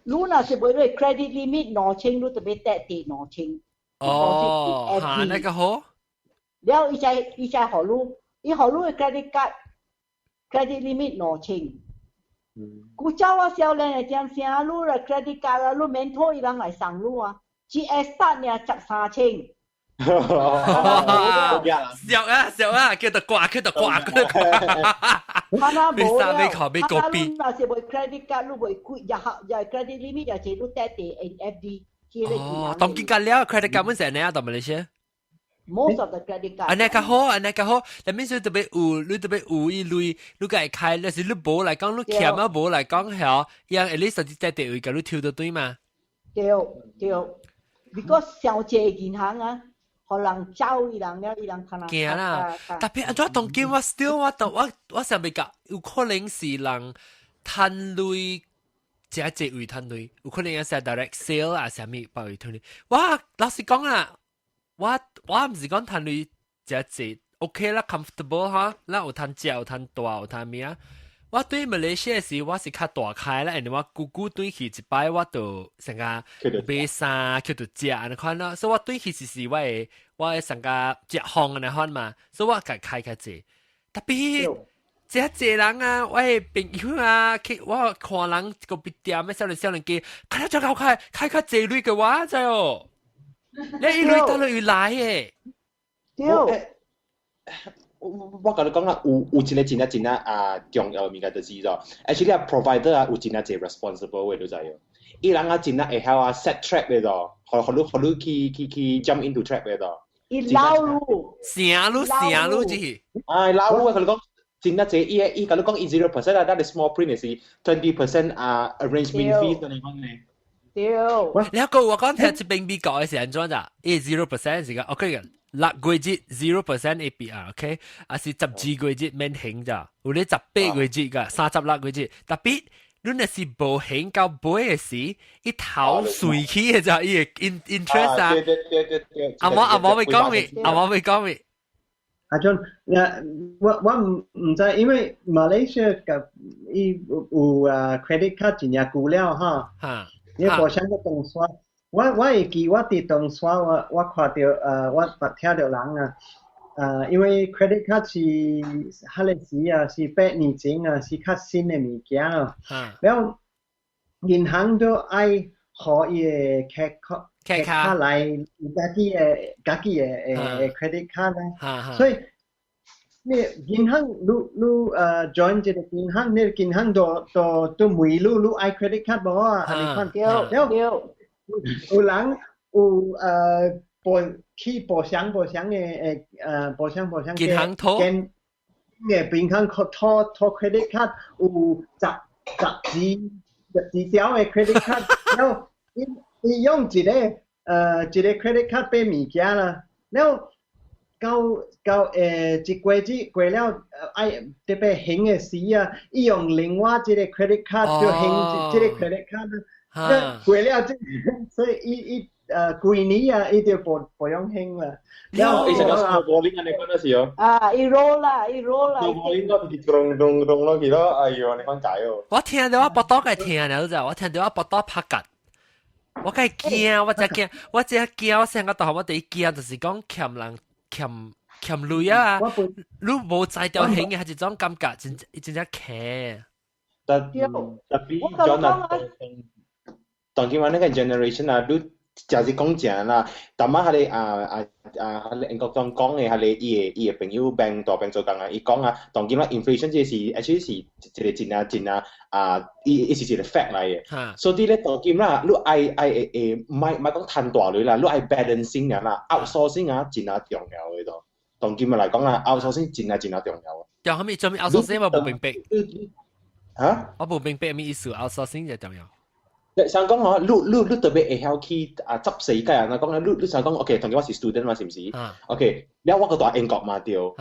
你若是欲你 credit limit 兩千，你就欲貸貸兩千。哦，嚇，那個好。了，伊才伊才予你，伊予你的 credit card credit limit 兩千。古早我少年的點聲，你的 credit card 啊，你免托伊人來送你啊，GS 單爾13千。笑啊笑啊，叫做掛，叫做掛，叫做掛。他那無了，別咖啡你若是無 credit card，你袂貴，也也 credit limit 也是你貸佇 FD。哦，當見隔了 credit card 本成呢，到馬來西亞。 Most of the credit card。按呢較好，按呢較好。但免說特別有，你特別有一類，你家開，但是你無來講，你欠啊無來講，係，伊 at least 實際地位，共你抽到對嘛？對對，because 上濟銀行啊，予人走伊人了，伊人可能驚啦。特別按怎當今我 still 我我我想欲講，有可能是人趁趁鐳，這這位趁鐳，有可能有寫 direct sale 啊，啥物包位趁鐳。我老實講啊，我毋是講趁鐳這這 OK 啦，comfortable 哈，咱有趁食，有趁大，有趁咩啊？我對馬來西亞時，我是較大開啦，因為我久久轉去一擺，我就成個買衫，去到食按呢款咯，所以我轉去時我會成個食風按呢款嘛，所以我共開較濟。特別這濟人啊，我的朋友啊，去我看人個別店的少年少年機，開得足夠開，開較濟鐳嘅我知哦。你一鐳到落又來的。對。我共你講啦，有一個真正真正啊重要的物件就是說，actually 啊 provider 啊有真正濟 responsible 的，你知無？伊人啊真正會曉啊 set trap 的咯，予你去 jump into trap 的咯。伊撈你，成你成你這是。哎，撈你，我共你講，真正濟，伊共你講伊 0% 啊，但係 small print 是 20% 啊 arrangement fee 你講呢？對。你一個我講聽這邊美國的是按怎咋？伊 0% 是個 OK 嘅。6個月 0% APR，OK，啊是12個月免還咋，有咧18個月噶，36個月，特別你若是無還到尾的時，伊頭隨去的咋，伊的 interest 啊。對對對對對。阿毛阿毛未講未，阿毛未講未。阿 John，我毋知，因為馬來西亞佮伊有啊 credit card 真正久了哈。你無啥個東西。我會記我佇唐山，我看著我捌聽著人啊，因為 credit card 是彼个時啊，是8年前啊，是較新的物件啊。了銀行都愛予伊的客客卡來家己的 credit card 咧，所以你銀行你 join 這個銀行，你銀行都問你你愛 credit card 無啊？按呢款，了有人有報去報箱報箱的報箱報箱銀行托跟嘅銀行托托 credit card 有十二條的 credit card，然後伊用一個 credit card 買物件啦，了到一個月過了愛特別還的時啊，伊用另外一個 credit card 就還這個 credit card 啦，過了這，所以伊規年啊，伊就無用還啦。了後伊成個 snowballing 按呢款那是哦。啊，伊 roll 啦，伊 roll 啦。 snowballing 都是咚咚咚落去咯，哎呦，按呢款解哦。我聽到我腹肚該疼了，就我聽到我腹肚拍結。我該驚，我真驚，我真驚，我成個大漢我第一驚就是講欠人欠鐳啊！你無才調還嘅，係一種感覺，真真正騎。但特別講啊，當今話那個 generation 啊，你就是講正啦，但馬彼個啊啊啊，彼個英國總講的，彼個伊的朋友病大病做工啊，伊講啊，當今啦 inflation 這是 actually 是一個真啊真啊啊，伊是一個 fact 來的。所以咧，當今啦，你愛愛會會，毋莫講趁大鐳啦，你愛 balancing 啊啦，outsourcing 啊，真啊重要的咯。當今來講啊，outsourcing 真啊真啊重要。重啥物？做咩 outsourcing 我無明白。嚇？我無明白咩意思？outsourcing 就重要。想講嗬，你特別會曉去啊執世界啊！講咧，你想講，OK，當今我是 student 嘛，是毋是？OK，了我閣蹛英國嘛對，我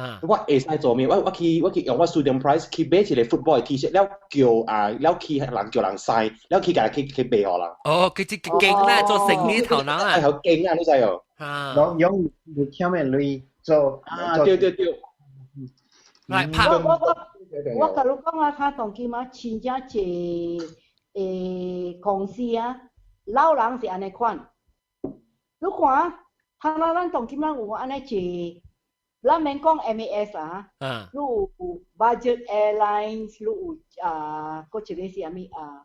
會使做咩？我去用我 student price 去買一個 football T-shirt，了叫啊，了去人叫人曬，了去共去賣予人。哦，佢這勁啦，做生意頭腦啊！係好勁啊，你知哦。啊，用用你欠的鐳做啊，對對對。來拍。我共你講啊，他當今啊，真正濟公司啊，老人是按呢款。你看，他那咱當今咱有按呢濟，咱免講 MAS 啊，你有 budget airlines，你有啊，閣一個是啥物啊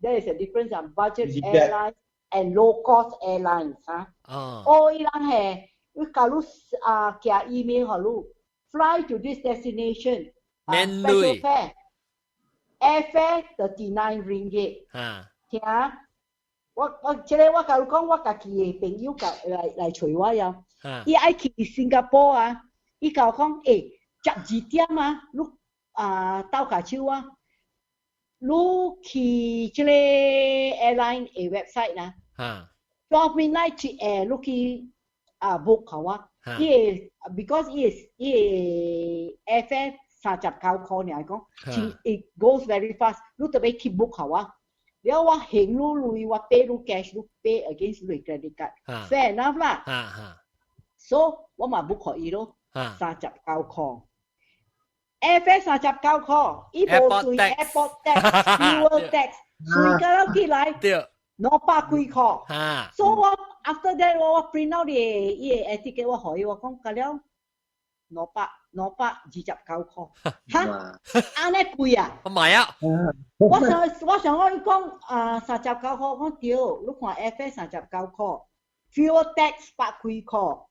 ？There is a difference 啊，budget airlines and low cost airlines 啊。哦，伊人係，你假如啊寄 email 予你，fly to this destination，免 special fare。airfare 39 ringgit。聽，我這個我共你講，我家己的朋友共來揣我呀。伊愛去新加坡啊，伊共我講，12點啊，你啊鬥跤手啊，你去這個 airline 的 website 啦。12 midnight 一下，你去啊 book 好啊。伊會 because 伊會 airfare 39箍爾講，it goes very fast，你特別去 book 好啊。了我還你鐳，我 pay 你 cash，你 pay against 你 credit card，fair enough 啦。So 我嘛 book 予伊咯，39箍。Airfare 39箍，伊無算 airport tax、fuel tax，算個了起來，200幾箍。所以我 after that 我 print out 伊個 ticket 我予伊，我講個了229箍。哈，按呢貴啊？我買啊！我想我伊講啊39箍，講對，你看 airfare 39箍，fuel tax 百幾箍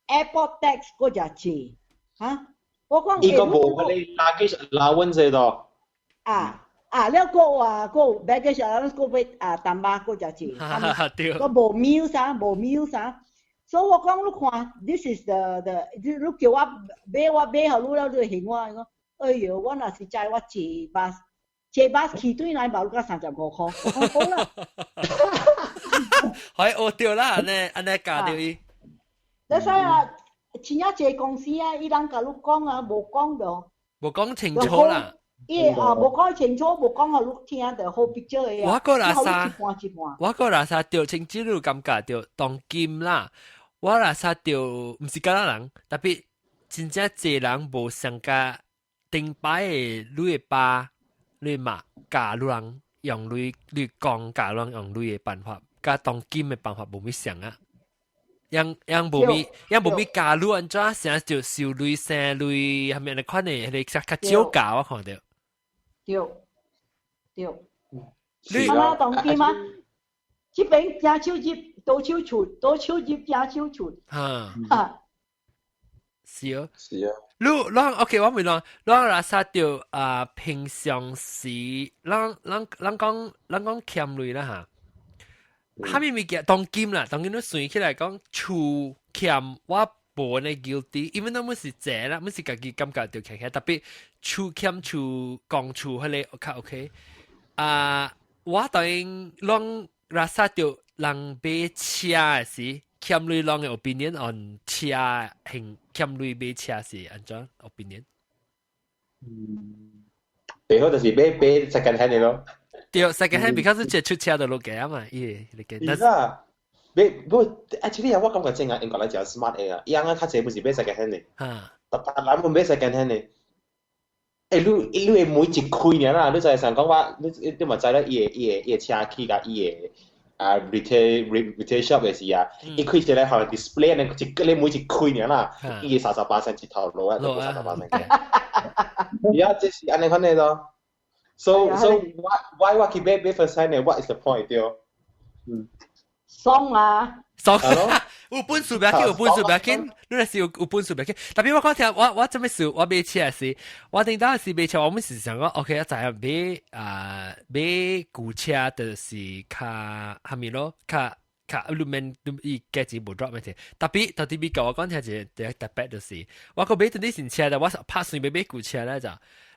，airport tax 閣遮濟，哈？我講伊個無嗰啲 luggage allowance 咯。啊啊，了閣啊閣 baggage allowance 閣欲啊淡薄閣遮濟，對，閣無 meals 啊，無 meals 啊。所以我講你看，this is the，你叫我買我買予你了，你會還我講，哎喲，我若是知我坐巴坐巴去對來嘛，你甲35箍，我講好啦。可以學掉啦，按呢按呢教掉伊。你使啊，真正濟公司啊，伊人共你講啊，無講就無講清楚啦。伊啊，無講清楚，無講予你聽，就好 picture 的啊。我個垃圾，一半一半。我個垃圾著清只有感覺著當今啦。我垃圾著毋是敢若人，特別真正濟人無上加頂擺的你的爸、你的媽教你人用鐳，你講教人用鐳的辦法，佮當今的辦法無啥相啊。樣樣無咪，樣無咪教你按怎成就收鐳生鐳，係咪按呢款的？彼个較較少教我看著。對對。你啊，當今啊，這邊正手入，倒手出，倒手入正手出。哈。哈。是哦。是啊。你咱 OK，我問你，咱垃圾著啊，平常時，咱講欠鐳啦哈。啥物物件當今啦，當今你算起來講，厝欠我無呢 guilty，因為咱們是濟啦，們是家己感覺著欠欠，特別厝欠厝公厝彼个較 OK。啊，我當然攏垃圾著人買車的時，欠鐳攏的 opinion on 車還欠鐳買車是按怎 opinion？嗯，最好就是買 second hand 的咯。對，second hand because 這出車就落價啊嘛，伊個是啦，買不 actually 啊，我感覺真係英國人真 smart 的啊，伊翁較濟不是買 second hand 的，特別咱們買 second hand 的。欸，你會每一開爾啦，你就係想講話，你嘛知啦，伊个車去佮伊个啊 retail shop 的時啊，伊開一個好 display 呢，一個你每一開爾啦，伊個30%一頭落啊，就30%嘅。而家這是按呢款的咯。So why 我去買 first hand 呢？What is the point 對？嗯。爽啊！爽！有本事袂要緊，有本事袂要緊，你若是有本事袂要緊。特別我講聽，我做咩事？我買車時，我頂當時買車，我們是想講，OK，我知影買啊買舊車就是較蝦米咯，較較你免你伊價錢無 drop 咩事。特別特別美國我講聽一個特別就是，我閣買陣啲新車咧，我拍算欲買舊車咧就。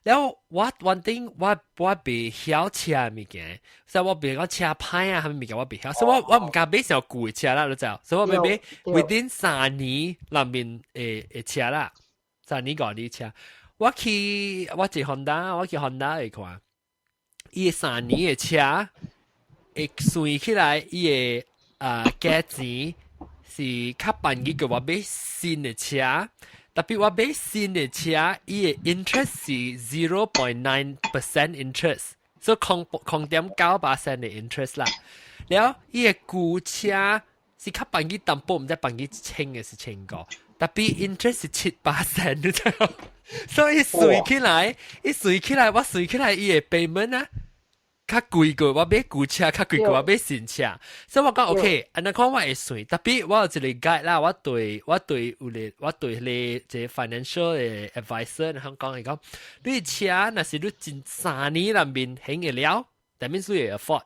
了我one thing 我袂曉車物件，所以我袂講車歹啊，啥物物件我袂曉，所以我毋敢買上舊的車啦，你知？所以我欲買 within 3年內面的車啦，3年5年車。我去我坐 Honda，我去 Honda 會看，伊三年的車會算起來，伊的啊價錢是較便宜過我買新的車。特別我買新的車，伊的 interest 是 0.9% interest，所以0.9% 的 interest 啦。了伊的舊車是較便宜淡薄，毋知便宜一千抑是千五，特別 interest 是7%，你知無？所以算起來，伊算起來，我算起來，伊的 payment 啊，較貴過我買舊車，較貴過我買新車，所以我講 OK，按呢看我會算，特別我有一個 guide 啦，我對有咧，我對彼個這個 financial 的 advisor 然後講伊講，你車若是你前三年內面還會了，代表你會 afford。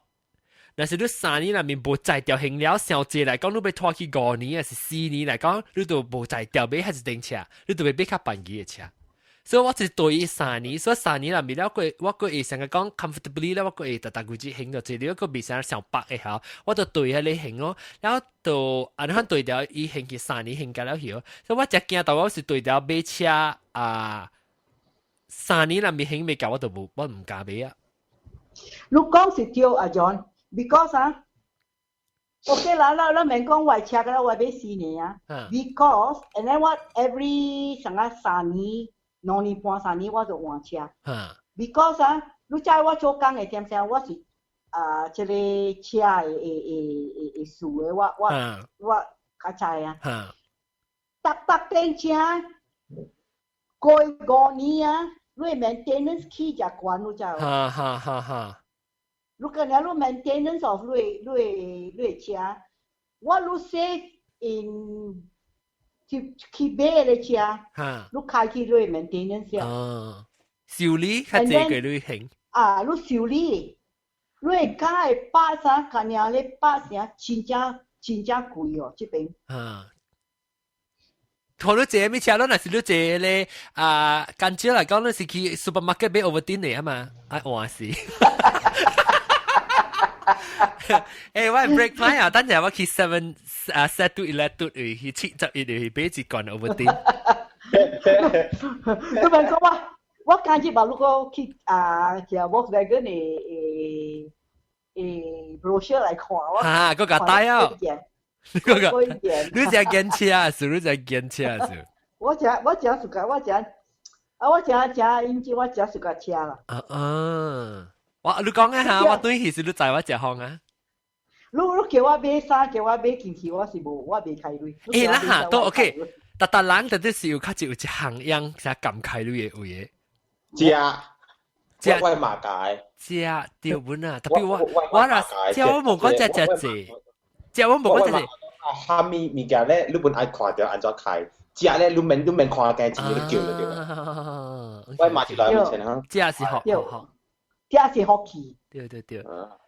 若是你三年內面無才調還了，傷濟來講，你欲拖去5年抑是4年來講，你就無才調買彼一頂車，你就欲買較便宜的車。所以我是對三年，所以三年內面了過，我閣會成個講 comfortably 咧，我閣會逐逐個月還就這個閣袂啥上百個曉，我就對彼个還咯，然後就按呢款對調伊還去三年還甲了以後，所以我才驚到我是對調買車啊， 3年啦，未興未夠，我就無，我唔敢買啊。你講是對阿 John，because 啊，OK 啦，咱免講我車啦，我買4年啊，because and then 我 every 成個3年、2年半3年我就換車。Because 啊，你知我做工的點聲，我是啊，這個車的事的，我較知啊。逐逐電車過5年啊，你 maintenance 起誠懸，你知無？哈哈哈哈。如果你 maintenance of 你車，我你 save in 去買的車，你開去你 maintenance 啊。修理較濟過你還。啊，你修理，你會加的百啥，干爾咧百啥，真正真正貴哦，這邊。啊。看你坐咩車咯？若是你坐咧啊，間少來講，你是去 supermarket 買 Ovaltine 的啊嘛，愛換是。我 break 翻啊！等陣我去 seven 啊 set to 11去71去買一罐 Ovaltine。你問講我，我今日嘛，如果去啊，食 Volkswagen 的 brochure 來看，我啊，個個帶啊！嗰個你只見車是？你只見車是？我食暑假，我食啊，我食食引擎，我食暑假車啦。啊啊！我你講啊嚇，我對其實你知我食項啊。你叫我買衫，叫我買進去，我是無，我袂開鐳。欸，啦嚇，都 OK。逐逐人特別是有較有一項樣，啥敢開鐳的位的。食食我馬解。食對本啊，特別我若食我無講食食濟，食我無講食濟。蝦米物件咧，你本愛看著按怎開，食咧你免看價錢，你叫就對啦。我馬一來面前哈。食是好，好。食是福氣。對對對。了，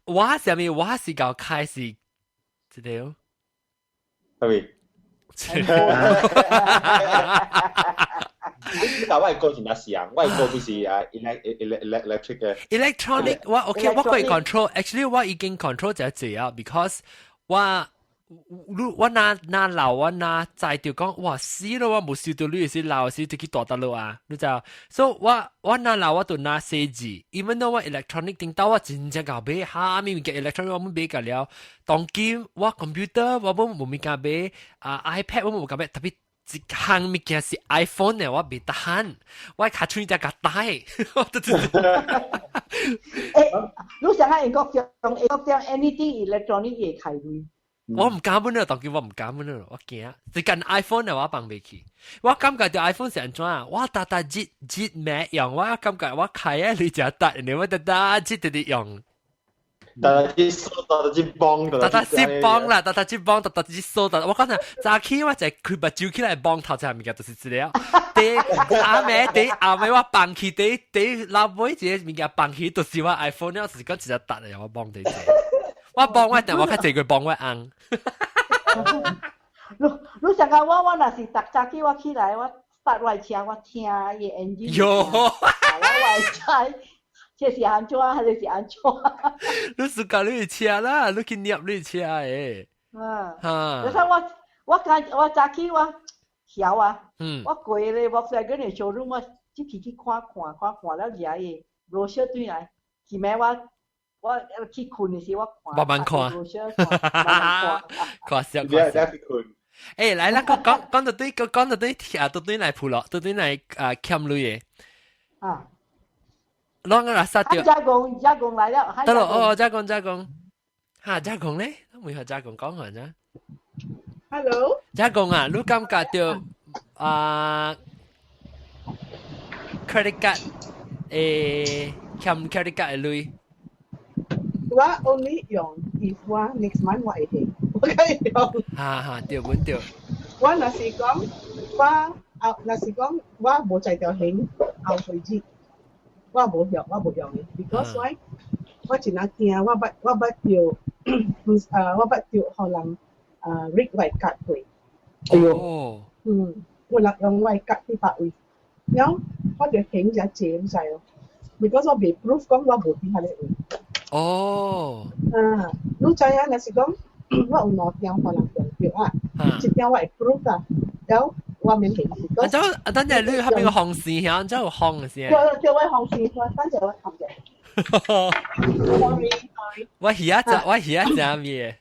我啥物我是搞開始，這個。係咪？你但我係個是哪時啊？我係個是啊，electric 嘅。 electronic 我 OK，我可以 control。Actually 我已經 control 這濟啊，because 我我若老我若知著講，哇死咯！我無收到你是老時就去大搭路啊，你知無？所以我若老我就若寫字，even though 我 electronic 頂到我真正𠢕買，蝦米物件 electronic 我攏買個了。當今我 computer 我攏無物件買，啊 iPad 我無敢買，特別一項物件是 iPhone 的，我袂得閒，我跤喙才共帶，我都知。欸，你想下英國將英國將 anything electronic 會開鐳？我唔敢本啊，當今我唔敢本啊，我驚。只間 iPhone 的我放袂去，我感覺著 iPhone 是按怎啊？我逐逐日日暝用，我感覺我開啊你就得，你我逐逐日直直用。逐逐日掃，逐逐日幫，逐逐日幫啦，逐逐日幫，逐逐日掃，逐我講啊，早起我就開目睭起來幫頭前物件就是這個。第暗暝第暗暝我放去第第老尾一個物件放去，就是我 iPhone 了，就是講一隻搭的，我幫第我幫我，但我較濟過幫我翁。你想講我若是逐早起我起來，我搭我車，我聽伊 engine。喲，我會知這是按怎，還是是按怎？你是教你車啦，你去捏你車的。嗯。哈。你睇我我早起我曉啊。我過咧，我在嗰個 showroom，我入去去看看看看了而伊 brochure 對來，前面我去睏的時我看。慢慢看。 brochure 慢慢看。看小看小。欸，來啦，講講講到對，講到對，啊，到對來鋪咯，到對來啊，欠鐳的。啊。啷個來殺掉？加工加工來了。得咯，哦，加工加工。哈，加工咧，未學加工講下啫。 Hello。加工啊，你感覺到啊，credit card 欠 credit card 的鐳？我 only 用 if 我 next month 我會還，我可以用。哈哈，對，穩對。我若是講我啊，若是講我無在條還後隨節，我無用，我無用的，because 我真係驚，我捌著，我捌著予人read 我的卡過。哎喲。有人用我的卡去別位，然後我就還遮濟，你知哦？because 我未 proof 講我無佇彼個位。哦。啊，你知影，若是講我有兩張予人中著啊，一張我會 proof 啊，然後我我免還。啊，就啊，等陣你後邊個紅線響，真有紅線。對對，我紅線，我等陣我含者。Sorry sorry。我而家我而家食咩？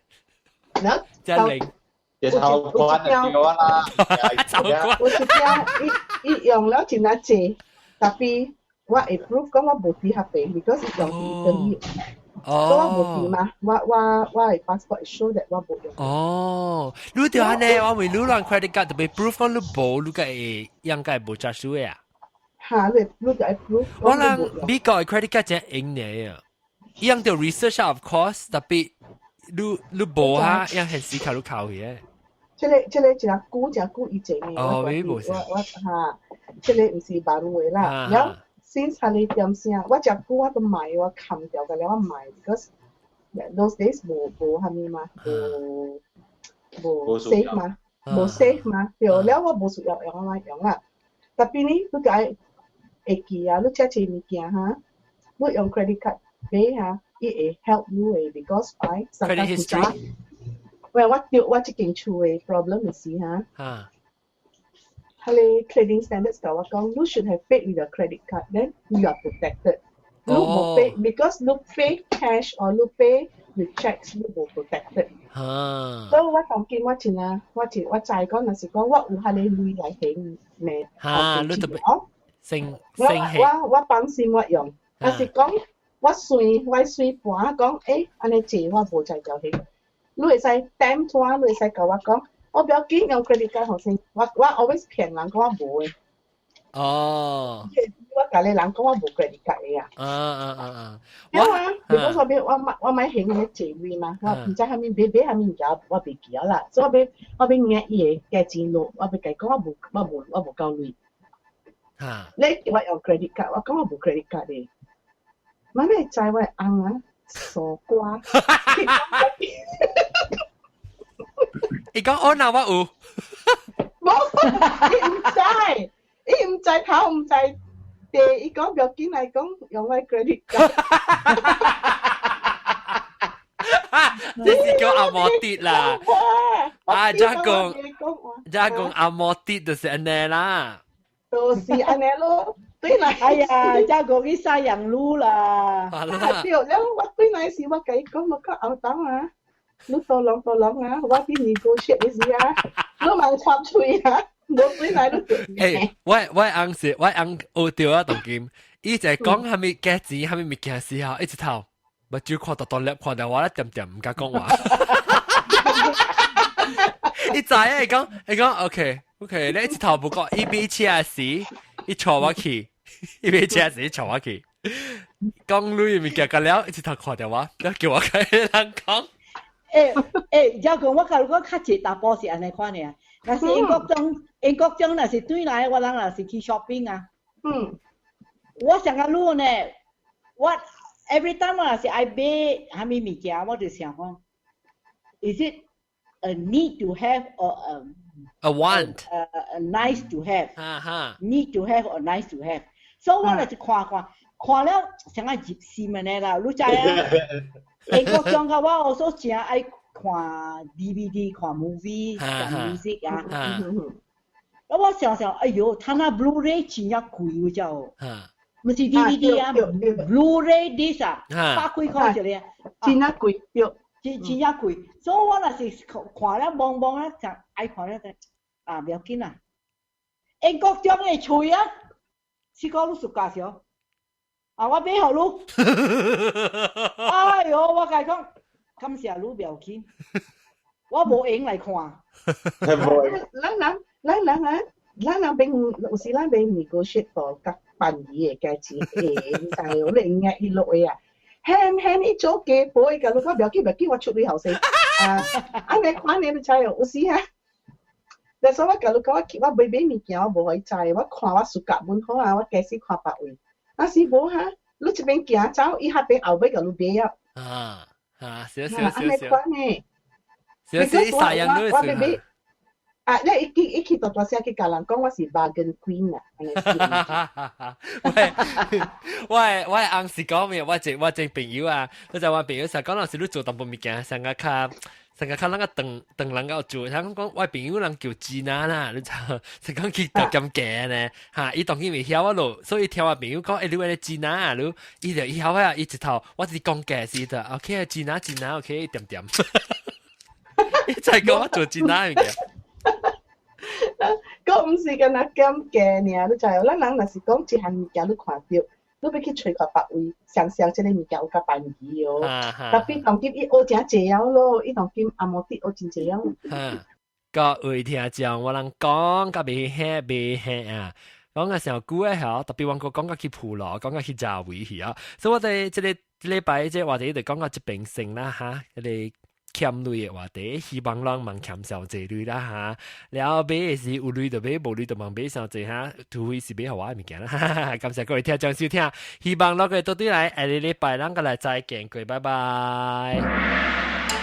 嗱，真靈。就頭關就對啦，頭關。有一條，伊伊用了真啊濟，tapi 我會 prove 講我無佇遐邊，because 伊用佇等於。所以我無佇嘛，我的 passport show that 我無用。哦，你對按呢，我為你亂 credit card 特別 prove 講你無，你個會應該無查數的啊。嚇，你就愛 prove。我人美國的 credit card 真用的啊，伊樣就 research of course，特別你無哈，樣現時卡你扣去的。這個真久真久以前的，哦，我我嚇，這個毋是萬話啦。了，since 係你點聲，我真久我都賣，我冚掉個了，我賣，because those days 無蝦米嘛，無 safe 嘛，無 safe 嘛，對，了我無需要用我用啦。Tapi 呢，你就愛會記啊，你這這物件哈，你用 credit card 買哈，伊會 help 你的，because why？ Credit history。喂，我對我這間厝的 problem 是哈，佢個 trading standards 甲我講，you should have paid with your credit card, then you are protected。你無 pay because 你 pay cash or 你 pay with checks，你無 protected。所以我當今我真啊，我真我知講，若是講我有彼個鐳來還咩？哈，你特別成我我放心我用，若是講我算我算盤講，欸，按呢借我無才條還。你會使點拖，你會使共我講，我不要緊用 credit card 予先，我 always 騙人講我無的。我共你人講我無 credit card 的啊。我啊，你講說欲我買還彼個借錢嘛，我毋知啥物買買啥物物件，我袂記得啦。所以我欲額伊个價錢落，我欲共伊講我無夠鐳。你我用 credit card，我講我無 credit card 的。媽咪知我的翁啊，傻瓜。伊講我哪我有，無，伊毋知，伊毋知頭，毋知地，伊講不要緊來講用我 credit card。這是叫阿摩跌啦。啊，這講這講阿摩跌就是按呢啦。就是按呢咯。對來，哎呀，這個去西洋路啦。對，了我對來時我共伊講，我講後當啊。你多啷多啷啊！我去 negotiate 的時啊，你莫插喙啊！無對來你就。欸，我翁是我翁學著啊，當今，伊就講啥物價錢，啥物物件時候，一直頭目睭看大大粒，看著我咧恬恬毋敢講話。伊知影伊講，伊講 OK OK，你一直頭無講，伊買車時，伊帶我去，伊買車時，伊帶我去，講鐳的物件，甲了，一直頭看著我，了叫我共彼人講。欸欸，遮講我共你講較濟查埔是按呢款爾，若是英國裝，英國裝若是轉來，我人若是去 shopping 啊。我想講你呢，我 every time 我若是愛買啥物物件，我就想講，is it a need to have or a a want a nice to have？哈哈。 Need to have or nice to have？所以我若是看看，看了想愛入心按呢啦，你知影？英國裝甲我，我所誠愛看 DVD、看 movie、看 music 啊。啊，我想想，哎喲，他那 Blu-ray 真正貴，有只哦。毋是 DVD 啊，Blu-ray disc 啊，百幾箍一個。真正貴，對。真真正貴，所以我若是看了摸摸啊，就愛看了就啊，不要緊啦。英國裝的喙啊，是講你暑假時。啊！我買予你。哎喲，我共伊講，感謝你不要緊，我無閒來看。咱人咱人啊，咱人變有時咱變 negotiate 到較便宜的價錢，會你知哦？你應該伊落的啊，輕輕伊做雞婆，伊共你講不要緊，不要緊，我出鐳予先。啊，按呢款呢你知哦？有時啊，但是我共你講，我買買物件，我無予伊知，我看我 suka 本好啊，我假使看別位。啊是無哈，你這邊行走，伊彼邊後尾共你買啊。啊啊，少少少少。按呢款呢？少少西洋都我欲買。啊，你一去一去大大聲去共人講我是 bargain queen 啊，喂喂我翁是講咩？我一朋友啊，你就話朋友成日講，若是你做淡薄物件，成個較咱個長長人個做，聽講我朋友人叫吉娜啦，你就是講佢特咁驚呢，嚇，伊當然未曉啊咯，所以聽我朋友講，欸，你話吉娜啊，你伊就伊曉啊，伊一頭我是講假是的，OK，吉娜吉娜，OK，一點點，伊就係講我做吉娜物件。個毋是干焦減價爾，你知無？咱人若是講一項物件你看著，你欲去揣看別位，想想這个物件有較便宜哦。Tapi 當今伊學誠濟了咯，伊當今紅毛滴學真濟了。各位聽眾，我人講甲袂興袂興啊！講個上久的吼，特別我講講到去普羅，講到去遮圍去啊。所以我哋這个這禮拜這話題就講到這邊先啦哈，這个欠鐳的話題，希望咱茫欠傷濟鐳啦哈。了後買的是有鐳就買，無鐳就茫買傷濟哈，除非是買予我的物件啦。感謝各位聽眾收聽，希望落個倒轉來下個禮拜咱閣來再見過，拜拜。